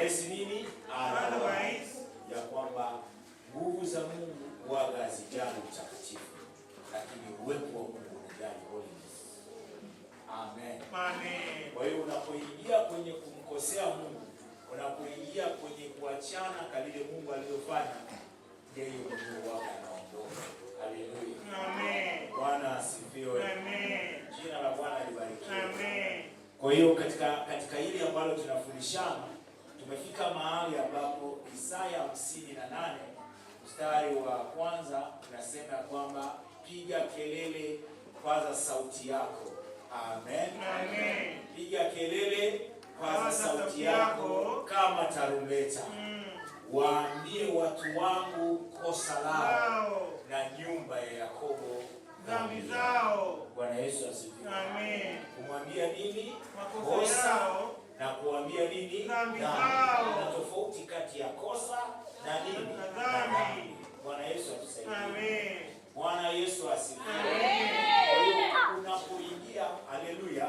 Unless nini? Otherwise. Ya kwamba nguvu za Mungu huwaga hazijali utakatifu, lakini uwepo wa Mungu unajali holiness. Amen. Amen. Kwa hiyo unapoingia kwenye kumkosea Mungu, unapoingia kwenye kuachana kalile Mungu aliyofanya, yeye mwenyewe wako anaondoka. Haleluya. Amen. Bwana asifiwe. Amen. Jina la Bwana libarikiwe. Amen. Kwa hiyo katika hili ambalo tunafundishana, tumefika mahali ambapo Isaya 58 mstari wa kwanza unasema kwamba piga kelele, paza sauti yako. Amen. Amen. Piga kelele, paza Paza sauti sauti yako yako kama tarumbeta, waambie watu wangu kosa lao Lao. na nyumba ya Yakobo Dhambi zao. Bwana Yesu asifiwe. Amen. Kumwambia nini? Makosa Kosa yao. na kuambia nini? Dhambi zao. Kuna tofauti kati ya kosa na nini? Na dhambi. Bwana Yesu atusaidie. Amen. Bwana Yesu asifiwe. Amen. Kwa hiyo unapoingia, haleluya,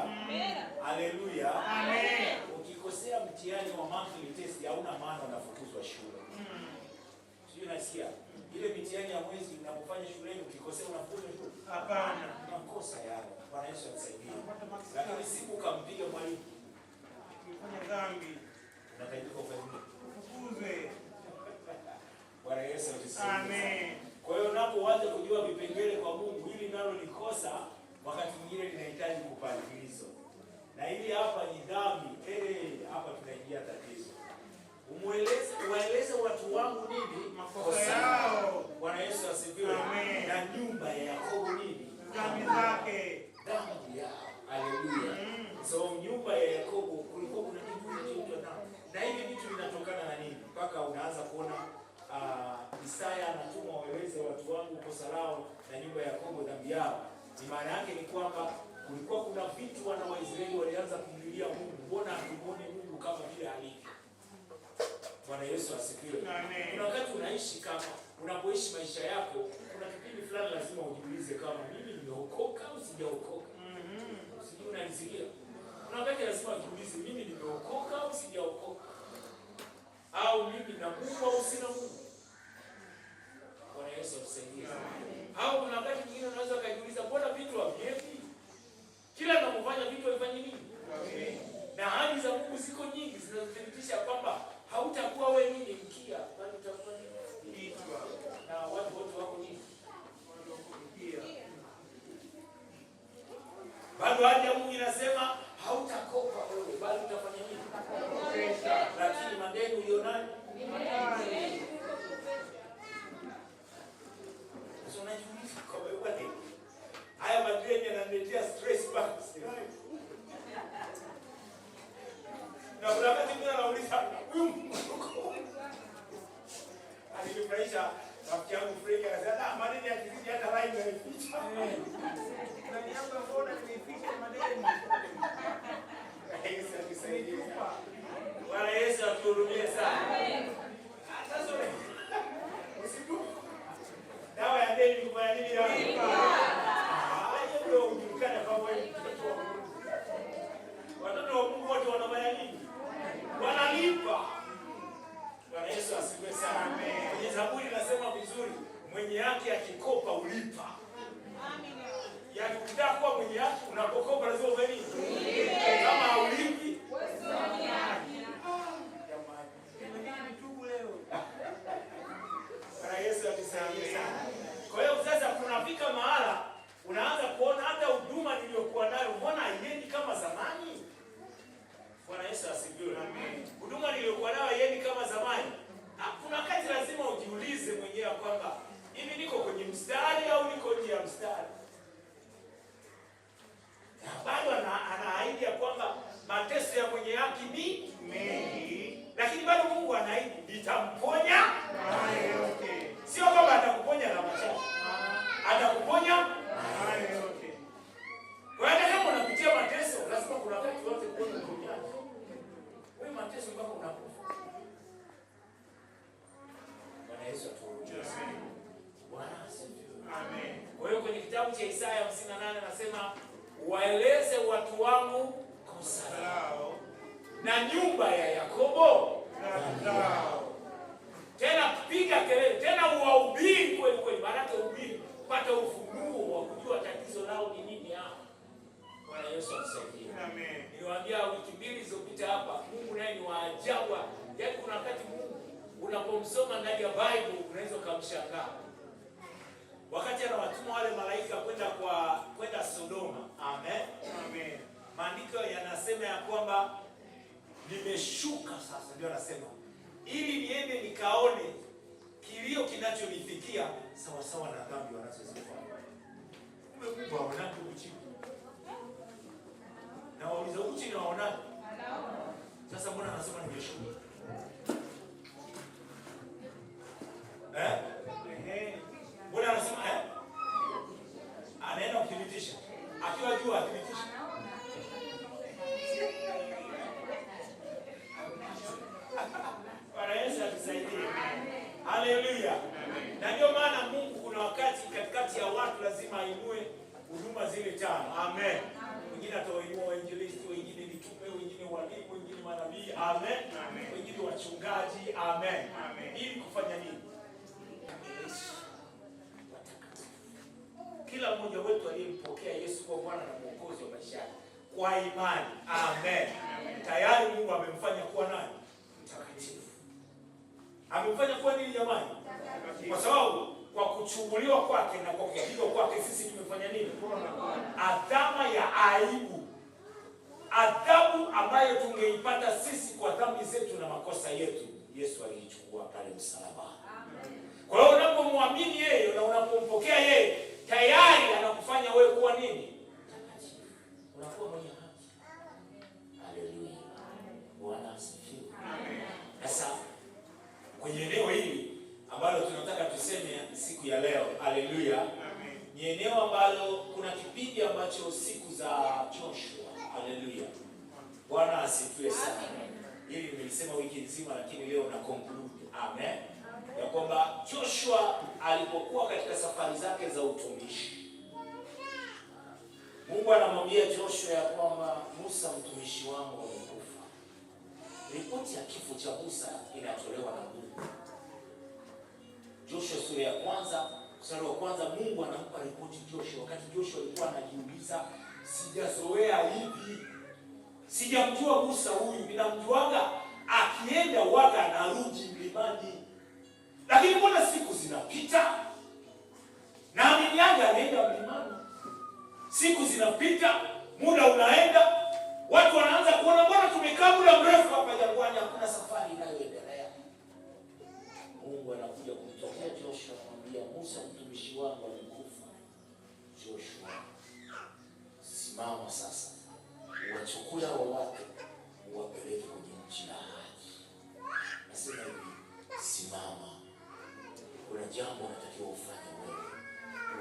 haleluya. Amen. Ukikosea mtihani wa monthly test hauna maana unafukuzwa shule. Sijui unasikia? Ile mitihani ya mwezi unapofanya shuleni ukikosea unafukuzwa shule. Hapana. Makosa yale. Bwana Yesu atusaidie. Unapata marks Lakini siku ukampiga mwalimu, Ukifanya dhambi unahitajika ufanye nini? ufukuzwe. Bwana Yesu atusaidie. Amen. Kwa hiyo unapoanza kujua vipengele kwa Mungu, hili nalo ni kosa, wakati mwingine linahitaji kupangilizwa. Na hili hapa ni dhambi. Hapa tunaingia tatizo. Uwaeleze watu wangu nini? Makosa Kosa. yao. Bwana Yesu asifiwe. Amen. Na nyumba ya Yakobo nini? Dhambi zake. Dhambi yao. Haleluya. So nyumba ya Yakobo kulikuwa kuna kitu kinachoitwa dhambi. Na hivi vitu vinatokana na nini? Mpaka unaanza kuona Isaya anatumwa waeleze watu wangu kosa lao na nyumba ya Yakobo dhambi yao. Ni maana yake ni kwamba kulikuwa kuna vitu wana wa Israeli walianza kumlilia Mungu, mbona hatumuoni Mungu kama vile alivyo? Bwana Yesu asifiwe. Amen. Kuna wakati unaishi kama unapoishi maisha yako, kuna kipindi fulani lazima ujiulize kama mimi nimeokoka au sijaokoka. Sijui unanisikia? Kuna wakati lazima ujiulize mimi nimeokoka au sijaokoka, au mimi na Mungu au sina Mungu. Bwana Yesu atusaidie. Au kuna wakati mwingine unaweza ukajiuliza mbona vitu haviendi? Kila ninapofanya vitu havifanyi nini? Na ahadi za Mungu ziko nyingi zinazothibitisha kwamba hautakuwa wewe nini mkia, bali utakuwa nini? Kichwa. Na watu wote wako nini? Mkia. Bado ahadi ya Mungu inasema hautakopa wewe, bali utafanya nini? Pesa. Lakini madeni ulionayo Hatari. sasa unajiuliza kwa wewe, haya madeni yananiletea stress basi. Na kuna wakati mwingine anauliza huyu Mungu yuko wapi? Alinifurahisha rafiki yangu Frank akasema, "Ah, madeni yakizidi hata line naificha." Ndani yangu mbona nimeificha madeni? Yesu atusaidie. Bwana Yesu atuhurumie sana. Ah, sasa usiku dawa ya deni ni kufanya nini jamani? Ah, hiyo ndio ujulikane kwamba wewe ni mtoto wa Mungu. Watoto wa Mungu wote wanafanya nini? Wanalipa. Bwana Yesu asifiwe sana. Kwenye Zaburi nasema vizuri, mwenye haki akikopa ulipa. Yaani ukitaka kuwa mwenye haki unapokopa lazima ufanye nini? Kama haulipi, jamani. Nimejitubu leo. Bwana Yesu atusaidie sana. Kwa hiyo sasa kunafika mahala unaanza kuona hata huduma niliyokuwa nayo mbona haiendi kama zamani? Bwana Yesu asifiwe. Huduma niliyokuwa nayo haiendi kama zamani. Ah, kuna wakati lazima ujiulize mwenyewe kwamba hivi niko kwenye mstari au niko nje ya mstari? Na bado anaahidi ya kwamba mateso ya mwenye haki ni Mengi. lakini bado Mungu anaahidi nitamponya. Hayo yote. Sio kwamba atakuponya na machache, atakuponya Hayo yote. Kwa hiyo hata kama unapitia mateso, lazima kuna wakati wote kuona uponyaji. Wewe mateso mpaka unakufa. Bwana Yesu atuhurumie. Bwana asifiwe. Amen. Kwa hiyo kwenye kitabu cha Isaya 58 anasema waeleze watu wangu kosa lao Lao. na nyumba ya Yakobo. Dhambi zao. Tena piga kelele, tena uwahubiri kweli kweli, maanake ubiri pata ufunuo wa kujua tatizo lao ni nini hapa. Bwana Yesu atusaidie. Amen. Niliwaambia wiki mbili zilizopita hapa, Mungu naye ni wa ajabu. Yaani kuna wakati Mungu unapomsoma ndani ya Bible unaweza ukamshangaa. Wakati anawatuma wale malaika kwenda Sodoma. Amen. Amen. Maandiko yanasema ya kwamba nimeshuka sasa, ndio anasema ili niende nikaone kilio kinachonifikia sawa sawa na dhambi wanazozifanya. Kumbe Mungu haonani huku chini. Na wauliza huku chini waonani? Sasa mbona anasema nimeshuka? Eh? Mbona anasema eh? Anaenda kuthibitisha. Akiwa juu athibitisha. Bwana Yesu atusaidie. Haleluya. Na ndio maana Mungu kuna wakati katikati ya watu lazima ainue huduma zile tano. Amen. Wengine atawainua wainjilisti, wengine mitume, wengine walimu, wengine manabii. Amen. Amen. Wengine wachungaji. Amen. Amen. Ili kufanya nini? Kila mmoja wetu aliyempokea Yesu kuwa Bwana na Mwokozi wa maisha yake kwa imani. Amen. Tayari Mungu amemfanya kuwa nani? Mtakatifu. Amemfanya kuwa nini jamani? Kwa sababu kwa kuchubuliwa kwake na kwa kupigwa kwake sisi tumefanya nini? Adhama ya aibu, adhabu ambayo tungeipata sisi kwa dhambi zetu na makosa yetu, Yesu aliichukua pale msalabani. Kwa hiyo unapomwamini yeye na unapompokea yeye, tayari anakufanya wewe kuwa nini? Mtakatifu. Unakuwa mwenye haki. Haleluya. Bwana asifiwe. Sasa kwenye eneo hili ambalo tunataka tuseme siku ya leo, haleluya, ni eneo ambalo kuna kipindi ambacho siku za Joshua, haleluya, Bwana asifiwe sana. Hili nimelisema wiki nzima, lakini leo na conclude, amen, ya kwamba Joshua alipokuwa katika safari zake za utumishi, Mungu anamwambia Joshua ya kwamba Musa mtumishi wangu amekufa. Ripoti ya kifo cha Musa inatolewa na Mungu. Joshua sura ya kwanza mstari wa kwanza, Mungu anampa ripoti Joshua wakati Joshua alikuwa anajiuliza, sijazoea hivi, sijamjua Musa huyu, ninamjuaga akienda waga anarudi mlimani, lakini mbona siku zinapita naaminiaga anaenda mlimani, siku zinapita, muda unaenda, watu wanaanza kuona mbona tumekaa muda mrefu hapa jangwani, hakuna safari inayoendelea. Mungu anakuja kumtokea Joshua, anamwambia Musa mtumishi wangu amekufa. Joshua, simama sasa, uwachukue hao watu uwapeleke kwenye nchi ya ahadi. Nasema hivi, simama, kuna jambo unatakiwa ufanye wewe,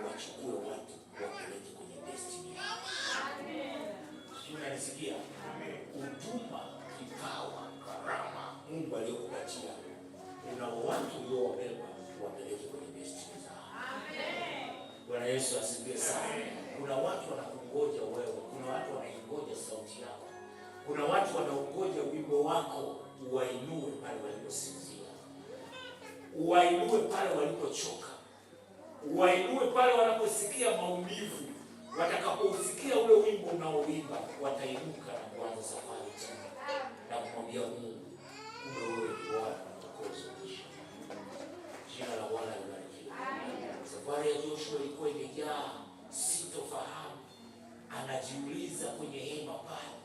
uwachukue watu uwapeleke kwenye destiny yao. Sijui unanisikia? Huduma, kipawa, karama Mungu aliyokupatia, una watu uliowabeba wapeleke kwenye destiny zao. Bwana Yesu asifiwe sana. Kuna watu wanakungoja wewe, kuna watu wanaingoja sauti yako, kuna watu wanaongoja wimbo wako uwainue pale waliposinzia, uwainue pale walipochoka, uwainue pale wanaposikia maumivu. Watakapousikia ule wimbo unaoimba, watainuka na kuanza safari tena na kumwambia Mungu, kumbe wewe ni Bwana na Mwokozi wa maisha. Jina la Bwana libarikiwe. Safari ya Joshua ilikuwa imejaa sitofahamu. Anajiuliza kwenye hema pale,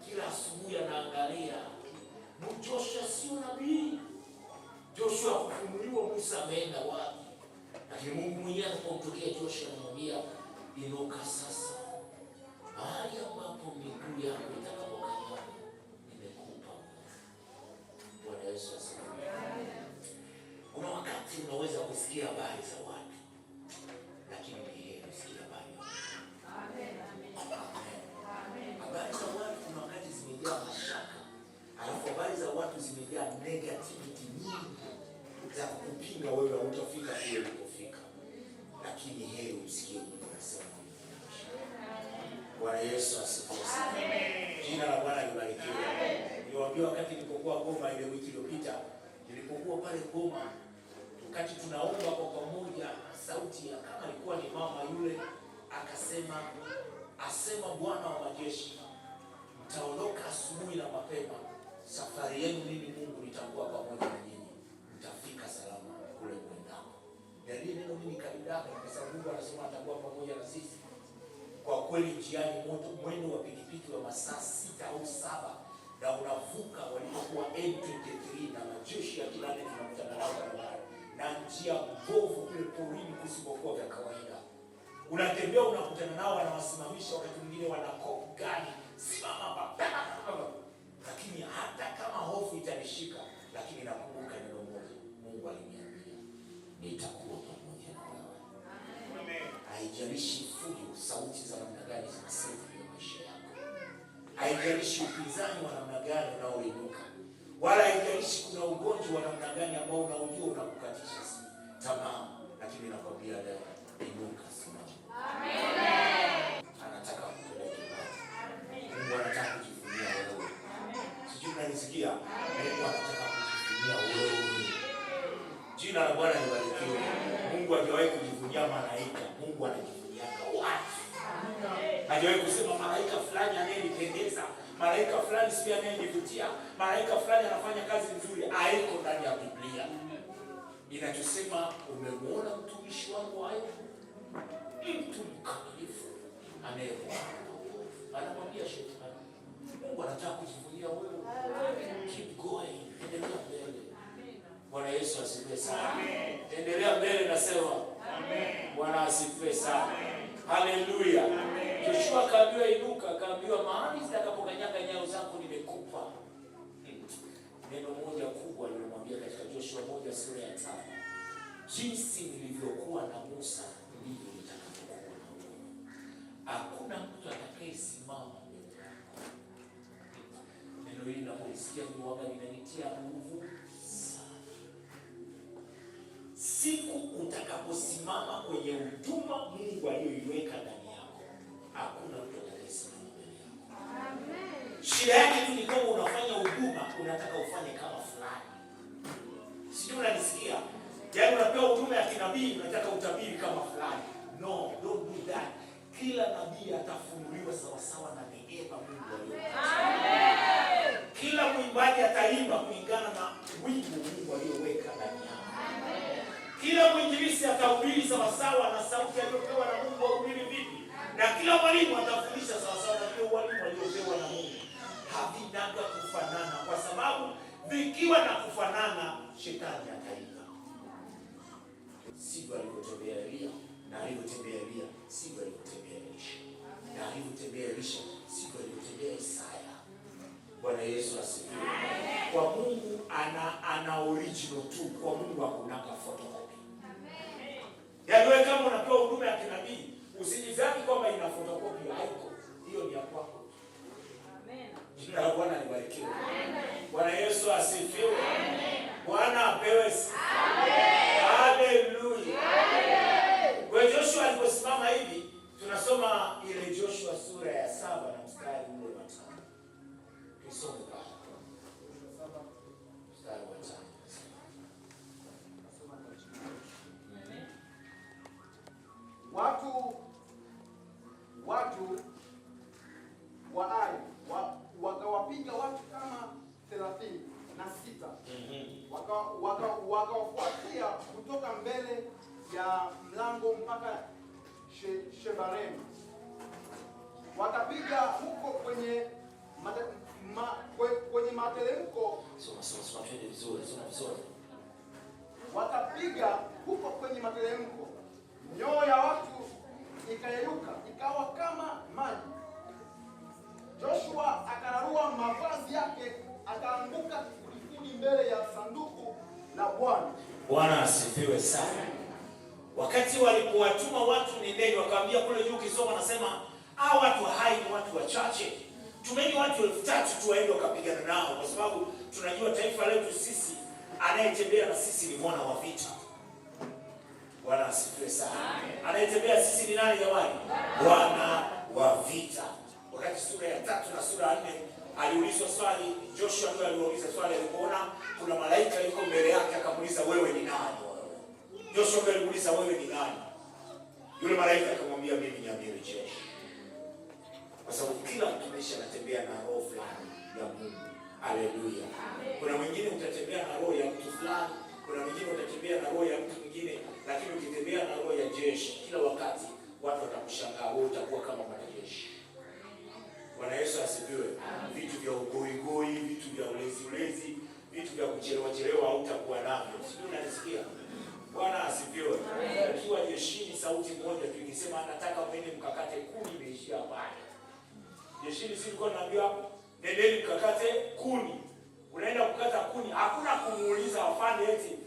kila asubuhi anaangalia, Joshua sio nabii, Joshua kufunuliwa, Musa ameenda wapi? Lakini Mungu mwenyewe anapomtokea Joshua anamwambia, inuka sasa, mahali ambapo miguu yako itakapokanyaga nimekupa. Bwana Yesu asifiwe. Kuna wakati unaweza kusikia habari za watu, lakini ni heri usikie habari ya Mungu. Amen. Habari za watu kuna wakati zimejaa mashaka, alafu habari za watu zimejaa negativity nyingi za kukupinga wewe, hautafika kule ulipofika, lakini heri usikie Mungu anasema. Bwana Yesu asifiwe sana. Jina la Bwana libarikiwe. Niwaambie Niliwaambia wakati nilipokuwa Goma ile wiki iliyopita, nilipokuwa pale Goma, wakati tunaomba kwa pamoja, sauti ya kama alikuwa ni mama yule akasema, asema Bwana wa majeshi, mtaondoka asubuhi na mapema, safari yenu mimi Mungu nitakuwa pamoja na nyinyi, mtafika salama kule mwendako. Na lile neno mimi nikalidaka, kwa sababu Mungu anasema atakuwa pamoja na sisi. Kwa kweli njiani moto mwendo wa pikipiki wa masaa 6 au 7 na unavuka walipokuwa M23 na majeshi ya kilane tunakutana nao barabara na njia mbovu kule porini kusipokuwa vya kawaida. Unatembea unakutana nao, wanawasimamisha, wakati mwingine wanakop gani, simama hapa, lakini hata kama hofu itanishika, lakini nakumbuka neno moja, Mungu aliniambia nitakuwa pamoja na wewe. Haijalishi fujo, sauti za namna gani zinasema juu ya maisha yako, haijalishi upinzani wa namna gani unaoinuka, wala haijalishi kuna ugonjwa wa namna gani ambao unaujua unakukatisha tamaa, lakini nakwambia leo, inuka, simama. Anataka kupeleke mbali. Mungu anataka kujivunia wewe. Sijui unanisikia? Mungu anataka kujivunia wewe. Jina la Bwana libarikiwe. Mungu hajawahi kujivunia malaika. Mungu anajivunia watu. Hajawahi kusema malaika fulani anayenipendeza, malaika fulani sijui anayenivutia, malaika fulani anafanya kazi nzuri. Haiko ndani ya Biblia. Inachosema, umemwona mtumishi wangu Ayubu, mtu mkamilifu anayepokana na uovu. Anamwambia shetani, Mungu anataka kujivunia wewe. Keep going, endelea mbele. Bwana Yesu asifiwe sana. Endelea mbele, nasema. Bwana asifiwe sana. Haleluya. Joshua akaambiwa inuka, akaambiwa mahali zitakapokanyaga nyayo zako nimekupa. Neno moja kubwa nilimwambia katika Joshua 1 sura ya 5, jinsi nilivyokuwa na Musa ndivyo nitakavyokuwa na wewe. Hakuna mtu atakayesimama mbele yako. Neno hili ninapolisikia mimi huwaga linanitia nguvu sana. Siku utakaposimama kwenye huduma Mungu aliyoiweka ndani yako, hakuna mtu atakayesimama mbele yako. Shida yake tu ni kama unafanya huduma, unataka ufanye kama fulani. Sijui unanisikia? Yaani unapewa huduma ya kinabii, unataka utabiri kama fulani. No, don't do that. Kila nabii atafunuliwa sawasawa na neema Mungu aliyompatia. Kila mwimbaji ataimba kulingana na wimbo Mungu aliyoweka ndani yake. Kila mwinjilisti atahubiri sawasawa na sauti aliyopewa na Mungu ahubiri vipi, na kila mwalimu atafundisha sawasawa na vile ualimu aliopewa na Mungu. Havinaga kufanana, kwa sababu vikiwa na kufanana, shetani ataiba. Sivyo alivyotembea Elia, na alivyotembea Elia sivyo alivyotembea Elisha, na alivyotembea Elisha sivyo alivyotembea Isaya. Bwana Yesu asifiwe. Kwa Mungu ana original tu, kwa Mungu hakunaka photocopy. Yaani wewe kama unapewa huduma ya kinabii usijidhani kwamba ina photocopy, haiko. Hiyo ni ya kwako. Jina la Bwana libarikiwe. Bwana Yesu asifiwe. Bwana apewe sifa. Haleluya. Kwa hiyo Joshua aliposimama hivi, tunasoma ile Joshua sura ya 7 na mstari ule wa 5. Tusome pale. Mstari wa 5. Watu wa Ai wakawapiga watu kama 36 wakawafuatia kutoka mbele ya mlango mpaka Shebaremu, wakapiga huko kwenye materemko. Soma, soma, soma, twende vizuri, soma vizuri. Wakapiga huko kwenye materemko, mioyo ya watu ikayeyuka ikawa kama maji. Joshua akararua mavazi yake akaanguka kifudifudi mbele ya sanduku la Bwana. Bwana asifiwe sana. Wakati walipowatuma watu nendeni, wakaambia kule juu, ukisoma nasema hao watu hai ni watu wachache, tumeni watu 3000 tu waende wakapigana nao, kwa sababu tunajua taifa letu sisi, anayetembea na sisi ni mwana wa vita. Bwana asifiwe sana. Anayetembea sisi ni nani jamani? Bwana wa vita. Wakati sura ya 3 na sura ya 4 Aliulizwa swali, Joshua ndio aliuliza swali, alipoona kuna malaika yuko mbele yake akamuuliza, wewe ni nani? Joshua ndio alimuuliza, wewe ni nani? Yule malaika akamwambia, mimi ni amiri jeshi. Kwa sababu kila mtumishi anatembea na roho fulani ya Mungu. Haleluya. Kuna mwingine utatembea na roho ya mtu fulani, kuna mwingine utatembea na roho ya mtu mwingine, lakini ukitembea na roho ya jeshi, kila wakati watu watakushangaa, wewe utakuwa kama mwanajeshi. Bwana Yesu asifiwe. Vitu vya ugoigoi, vitu vya ulezi ulezi, vitu vya kuchelewa chelewa hautakuwa navyo. Sijui unanisikia? Bwana asifiwe. Ukiwa jeshini, sauti moja tu ikisema nataka mwende mkakate kuni, imeishia pale. Jeshini si tulikuwa tunaambiwa nendeni mkakate kuni. Unaenda kukata kuni, hakuna kumuuliza afande eti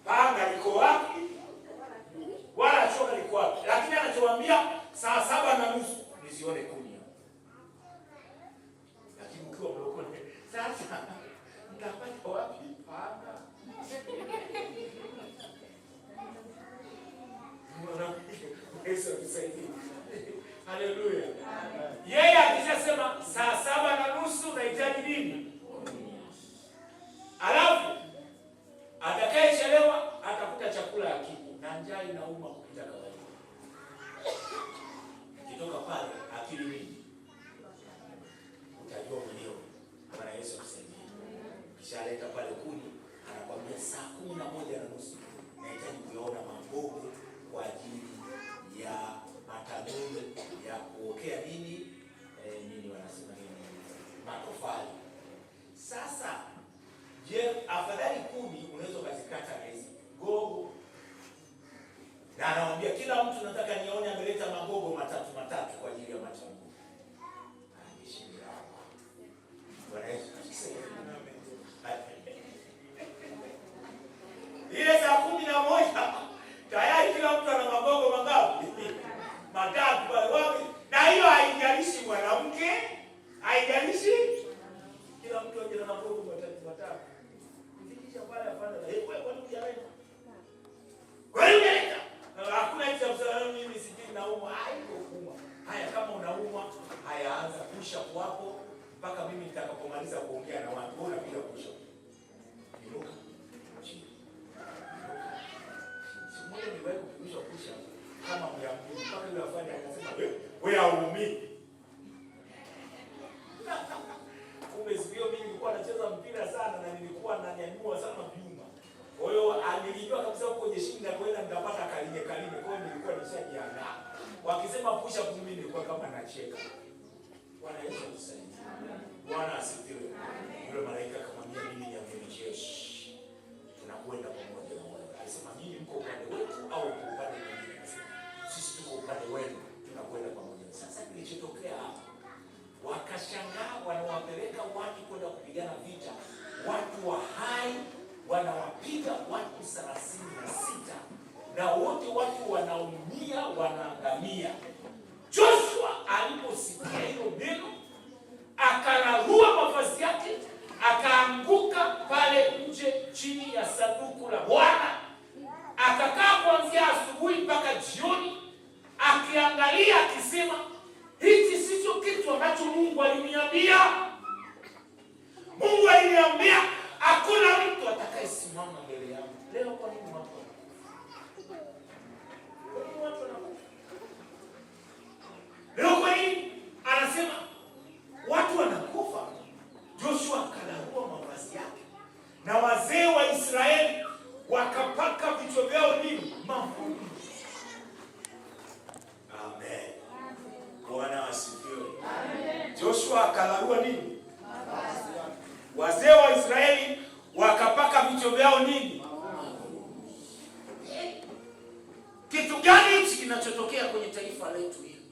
panga liko wapi wala shoka liko wapi, lakini anachowaambia 7:30 nisione kuni hapo. Lakini ukiwa mlokole sasa mtapata wapi panga? Yesu atusaidie. Haleluya. Yeye akishasema 7:30 nahitaji nini? Alafu atakayechelewa atakuta chakula hakipo na njaa inauma kupita kawaida. Kitoka pale akili nini? Utajua mwenyewe. Bwana Yesu atusaidie. Kishaleta pale kuni, anakuambia 11:30 nahitaji kuyaona magogo kwa ajili ya matanuru ya kuokea nini? Nini wanasema nini? Matofali. Sasa je, afadhali kuni unaweza ukazikata na hizi gogo. Na anawaambia kila mtu nataka nione ameleta magogo matatu matatu kwa ajili ya matanuru. Bwana Yesu asifiwe. Ile 11:00 tayari kila mtu ana magogo mangapi? Matatu pale wapi? Na hiyo haijalishi mwanamke, haijalishi, kila mtu aje na magogo matatu matatu. Kufikisha pale afande, wewe kwa nini hujaleta? Kwa nini hujaleta? Hakuna hicho cha mimi sijui naumwa, haiko kuumwa. Haya, kama unaumwa, haya anza push up hapo mpaka mimi nitakapomaliza kuongea na watu. Wewe unapiga push up. Inuka. Chini. Inuka. Siku moja niliwahi kupigishwa push up kama 200 mpaka yule afande akasema, wewe hauumii. Kumbe siku hiyo mimi nilikuwa nacheza mpira sana na nilikuwa nanyanyua sana vyuma. Kwa hiyo nilijua kabisa huko jeshini na kwenda nitapata kaline kaline. Kwa hiyo nilikuwa nishajiandaa. Wakisema push up mimi nilikuwa kama nacheka. Bwana Yesu atusaidie. Bwana asifiwe. Yule malaika akamwambia, mimi ni amiri jeshi. Tunakwenda pamoja na wewe. Alisema, nyinyi mko upande wetu au mko upande mwingine? Akasema, sisi tuko upande wenu, tunakwenda pamoja. Sasa kilichotokea hapa, wakashangaa, wanawapeleka watu kwenda kupigana vita, watu wa hai wanawapiga watu 36 na wote watu wanaumia, wanaangamia. Joshua aliposikia hilo neno akararua mavazi yake, akaanguka pale nje chini ya sanduku la Bwana, akakaa kuanzia asubuhi mpaka jioni akiangalia, akisema, hichi sicho kitu ambacho Mungu aliniambia. Mungu aliniambia hakuna mtu atakayesimama mbele yangu. Leo kwa nini watu wanakufa? Kwa nini watu wanakufa? Leo kwa nini anasema watu wanakufa? Joshua akararua mavazi yake na wazee wa Israeli wakapaka vichwa vyao nini? Mavumbi. Amen. Bwana asifiwe. Joshua akararua nini? Wazee wa Israeli wakapaka vichwa vyao nini? Kitu gani hichi kinachotokea kwenye taifa letu hili?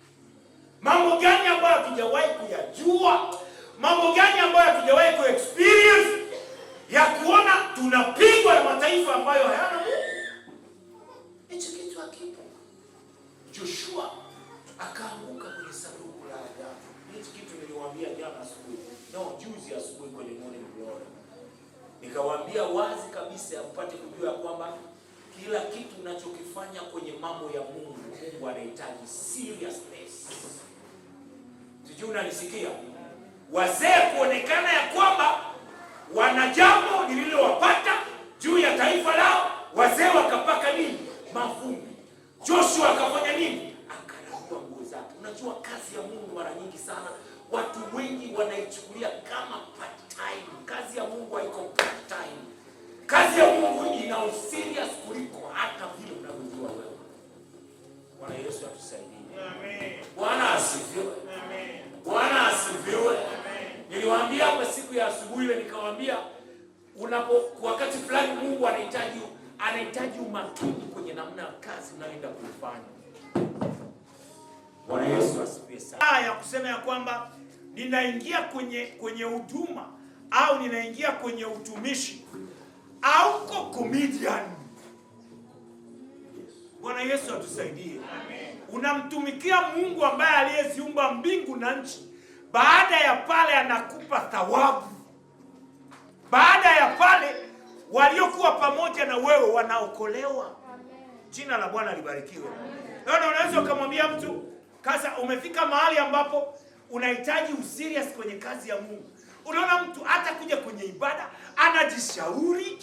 Mambo gani ambayo hatujawahi kuyajua? Mambo gani ambayo hatujawahi kuexperience ya kuona tunapigwa na mataifa ambayo hayana Mungu? Hichi kitu hakipo. Joshua akaanguka kwenye sanduku la agano. Hichi kitu niliwaambia jana asubuhi. No, juzi asubuhi kwenye Morning Glory. Nikawaambia wazi kabisa mpate kujua kwamba kila kitu unachokifanya kwenye mambo ya Mungu, Mungu anahitaji seriousness. Sijui unanisikia? Wazee kuonekana ya kwamba wana jambo lililowapata juu ya taifa lao, wazee wakapaka nini? Mavumbi. Joshua akafanya nini? Akararua nguo zake. Unajua kazi ya Mungu mara nyingi sana watu wengi wanaichukulia kama part time. Kazi ya Mungu haiko part time. Kazi ya Mungu ina userious kuliko hata vile unavyojua wewe. Bwana Yesu atusaidie. Amen. Bwana asifiwe. Amen. Bwana asifiwe. Amen. Niliwaambia hapa siku ya asubuhi ile, nikawaambia unapo wakati fulani Mungu anahitaji umakini kwenye namna ya kazi unayoenda kuifanya. Bwana Yesu asifiwe sana. Ya kusema ya kwamba ninaingia kwenye huduma au ninaingia kwenye utumishi, auko comedian. Bwana Yesu atusaidie. Unamtumikia Mungu ambaye aliyeziumba mbingu na nchi. Baada ya pale anakupa thawabu. Baada ya pale waliokuwa pamoja na wewe wanaokolewa. Jina la Bwana libarikiwe. Naona unaweza ukamwambia mtu, kasa umefika mahali ambapo unahitaji userious kwenye kazi ya Mungu. Unaona mtu hata kuja kwenye ibada anajishauri,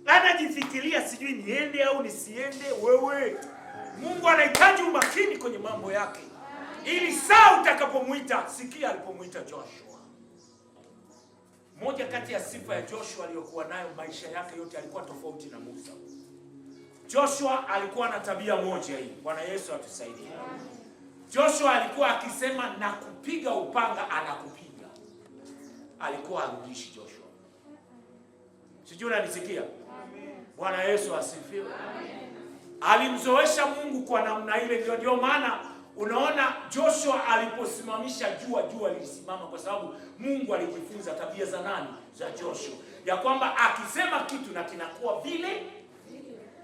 anajifikiria sijui niende au nisiende. Wewe, Mungu anahitaji umakini kwenye mambo yake, ili saa utakapomuita, sikia alipomuita Joshua. Moja kati ya sifa ya Joshua aliyokuwa nayo maisha yake yote, alikuwa tofauti na Musa. Joshua alikuwa na tabia moja hii. Bwana Yesu atusaidie. Joshua alikuwa akisema na kupiga upanga, anakupiga. Alikuwa harudishi Joshua. Sijui unanisikia? Bwana Yesu asifiwe. Alimzoesha Mungu kwa namna ile, ndio maana unaona Joshua aliposimamisha jua, jua lilisimama, kwa sababu Mungu alijifunza tabia za nani? Za Joshua, ya kwamba akisema kitu na kinakuwa vile.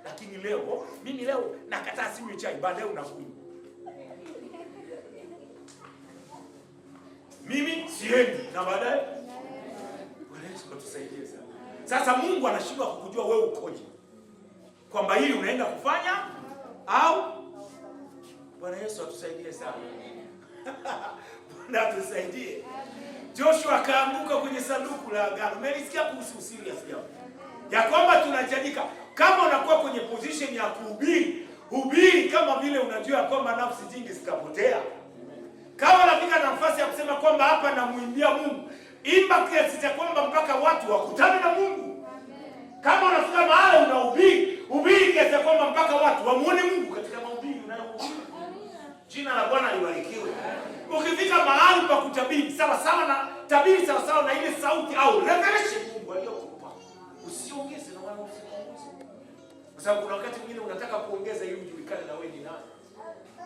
Lakini leo mimi leo nakataa sinywe chai, baadaye unakunywa. Mimi siendi na baadaye. Bwana Yesu atusaidie sana. Sasa Mungu anashindwa kukujua wewe ukoje, kwamba hili unaenda kufanya au. Bwana Yesu atusaidie sana. Bwana atusaidie. Joshua akaanguka kwenye sanduku la agano. Umelisikia kuhusu serious jambo, ya kwamba tunahitajika, kama unakuwa kwenye position ya kuhubiri, hubiri kama vile unajua kwamba nafsi nyingi zitapotea. Kama unafika nafasi ya kusema kwamba hapa namuimbia Mungu, imba kiasi cha kwamba mpaka watu wakutane na Mungu. Kama unafika mahali unahubiri, hubiri kiasi cha kwamba mpaka watu wamuone Mungu katika mahubiri unayohubiri. Jina la Bwana libarikiwe. Ukifika mahali pa kutabiri, sawa sawa na tabiri sawa sawa na ile sauti au revelation Mungu aliyokupa. Usiongeze na wala usipunguze. Kwa sababu kuna wakati mwingine unataka kuongeza ili ujulikane na wewe ni nani.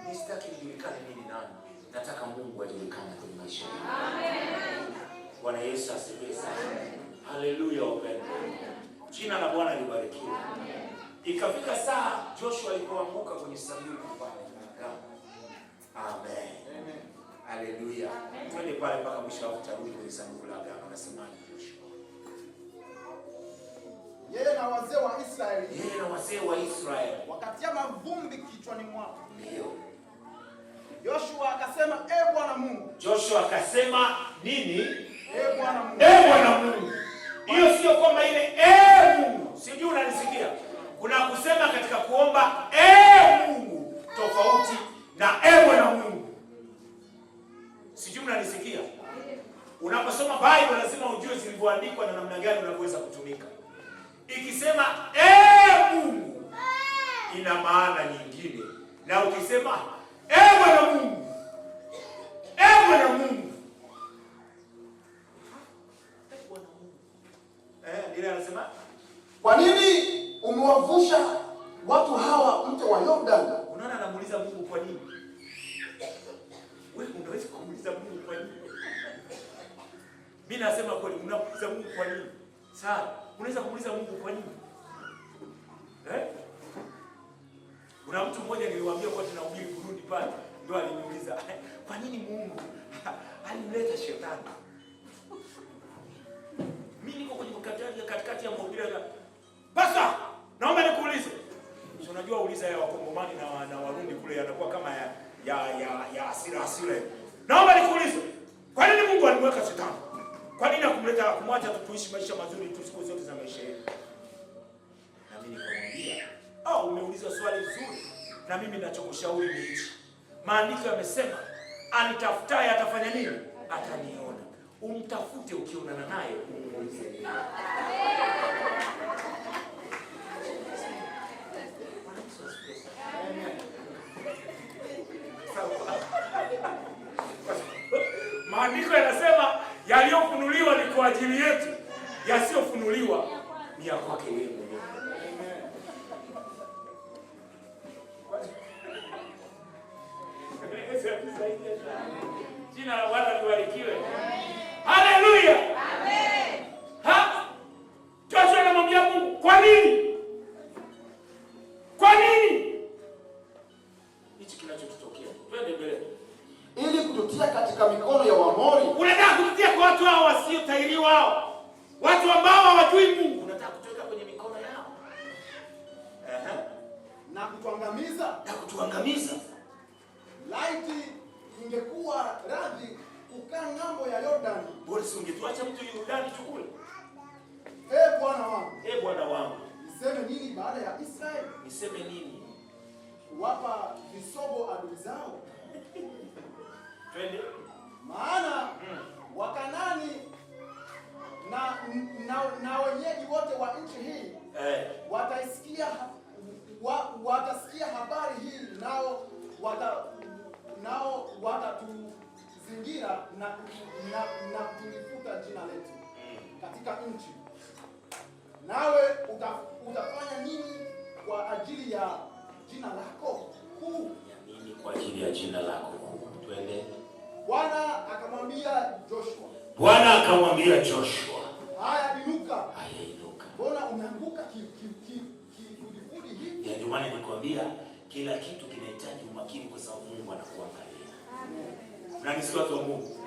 Mimi sitaki nijulikane mimi ni nani. Nataka Mungu ajulikane kwenye maisha yangu. Amen. Bwana Yesu asifiwe sana. Haleluya wapendwa. Jina la Bwana libarikiwe. Amen. Ikafika saa Joshua alipoanguka kwenye sanduku pale la agano. Amen. Amen. Haleluya. Twende pale mpaka mwisho wa utarudi kwenye sanduku la agano. Anasemaje Joshua? Yeye na wazee wa Israeli. Yeye na wazee wa Israeli wakatia mavumbi kichwani mwao. Ndio. Joshua akasema, "E Bwana Mungu." Joshua akasema nini? E Bwana Mungu. E Bwana Mungu. Hiyo sio kwamba ile e Mungu. Sijui unanisikia. Kuna kusema katika kuomba e Mungu tofauti na e Bwana Mungu. Sijui mnanisikia. Unaposoma Bible lazima ujue zilivyoandikwa na namna gani unavyoweza kutumika. Ikisema e Mungu ina maana nyingine, na ukisema e Bwana Mungu, e Bwana Mungu, e Bwana Mungu, ile anasema kwa nini umewavusha watu hawa mto wa Yordani? Unaona, anamuuliza Mungu kwa nini? Wewe unaweza kumuuliza Mungu kwa nini? Mimi nasema kweli, unamuuliza Mungu kwa nini? Sawa, unaweza kumuuliza Mungu kwa nini? Kuna mtu mmoja niliwaambia kwa tunahubiri Burundi pale, ndio aliniuliza, kwa nini Mungu alimleta shetani? Mimi niko kwenye katikati ya mahubiri. Pastor, naomba nikuulize. Si unajua uliza ya Wakongomani na Warundi kule yanakuwa kama ya hasira hasira. Naomba nikuulize. Kwa nini Mungu alimweka shetani? Kwa nini akumleta kumwacha tu tuishi maisha mazuri tu siku zote za maisha yetu? Na mimi nikamwambia, "Ah, umeuliza swali zuri. Na mimi ninachokushauri ni hichi. Maandiko yamesema anitafutaye atafanya nini? Ataniona. Umtafute, ukionana naye umuulize yeye." Bwana Yesu asifiwe sana. Sawa. Maandiko yanasema yaliyofunuliwa ni kwa ajili yetu, yasiyofunuliwa ni ya kwake yeye mwenyewe. Yesu atusaidie sana. Jina la Bwana libarikiwe. Haleluya. Ha? Joshua anamwambia Mungu, kwa nini? Kwa nini? Hichi kinachotutokea. Twende mbele. Ili kututia katika mikono ya Waamori. Unataka kututia kwa watu hao wasiotahiriwa hao. Watu ambao hawajui Mungu. Unataka kutuweka kwenye mikono yao. Na kutuangamiza. Na kutuangamiza. Laiti ingekuwa radhi kukaa ng'ambo ya Yordani. Bora si ungetuacha mto Yordani tu kule. Ee Bwana wangu. Ee Bwana wangu. Niseme nini baada ya Israeli? Niseme nini? Kuwapa visogo adui zao. Twende. Maana Wakanani na wenyeji wote wa nchi hii watasikia habari hii, nao watatuzingira na kulifuta jina letu katika nchi. Nawe utafanya nini kwa ajili ya jina lako kuu? Ya nini kwa ajili ya jina lako kuu? Twende. Bwana akamwambia Joshua. Bwana akamwambia Joshua. Haya, inuka. Haya, inuka. Mbona umeanguka kifudifudi hivi? Ya, ndio maana nilikwambia kila kitu kinahitaji umakini kwa sababu Mungu anakuangalia. Na ni watu wa Mungu.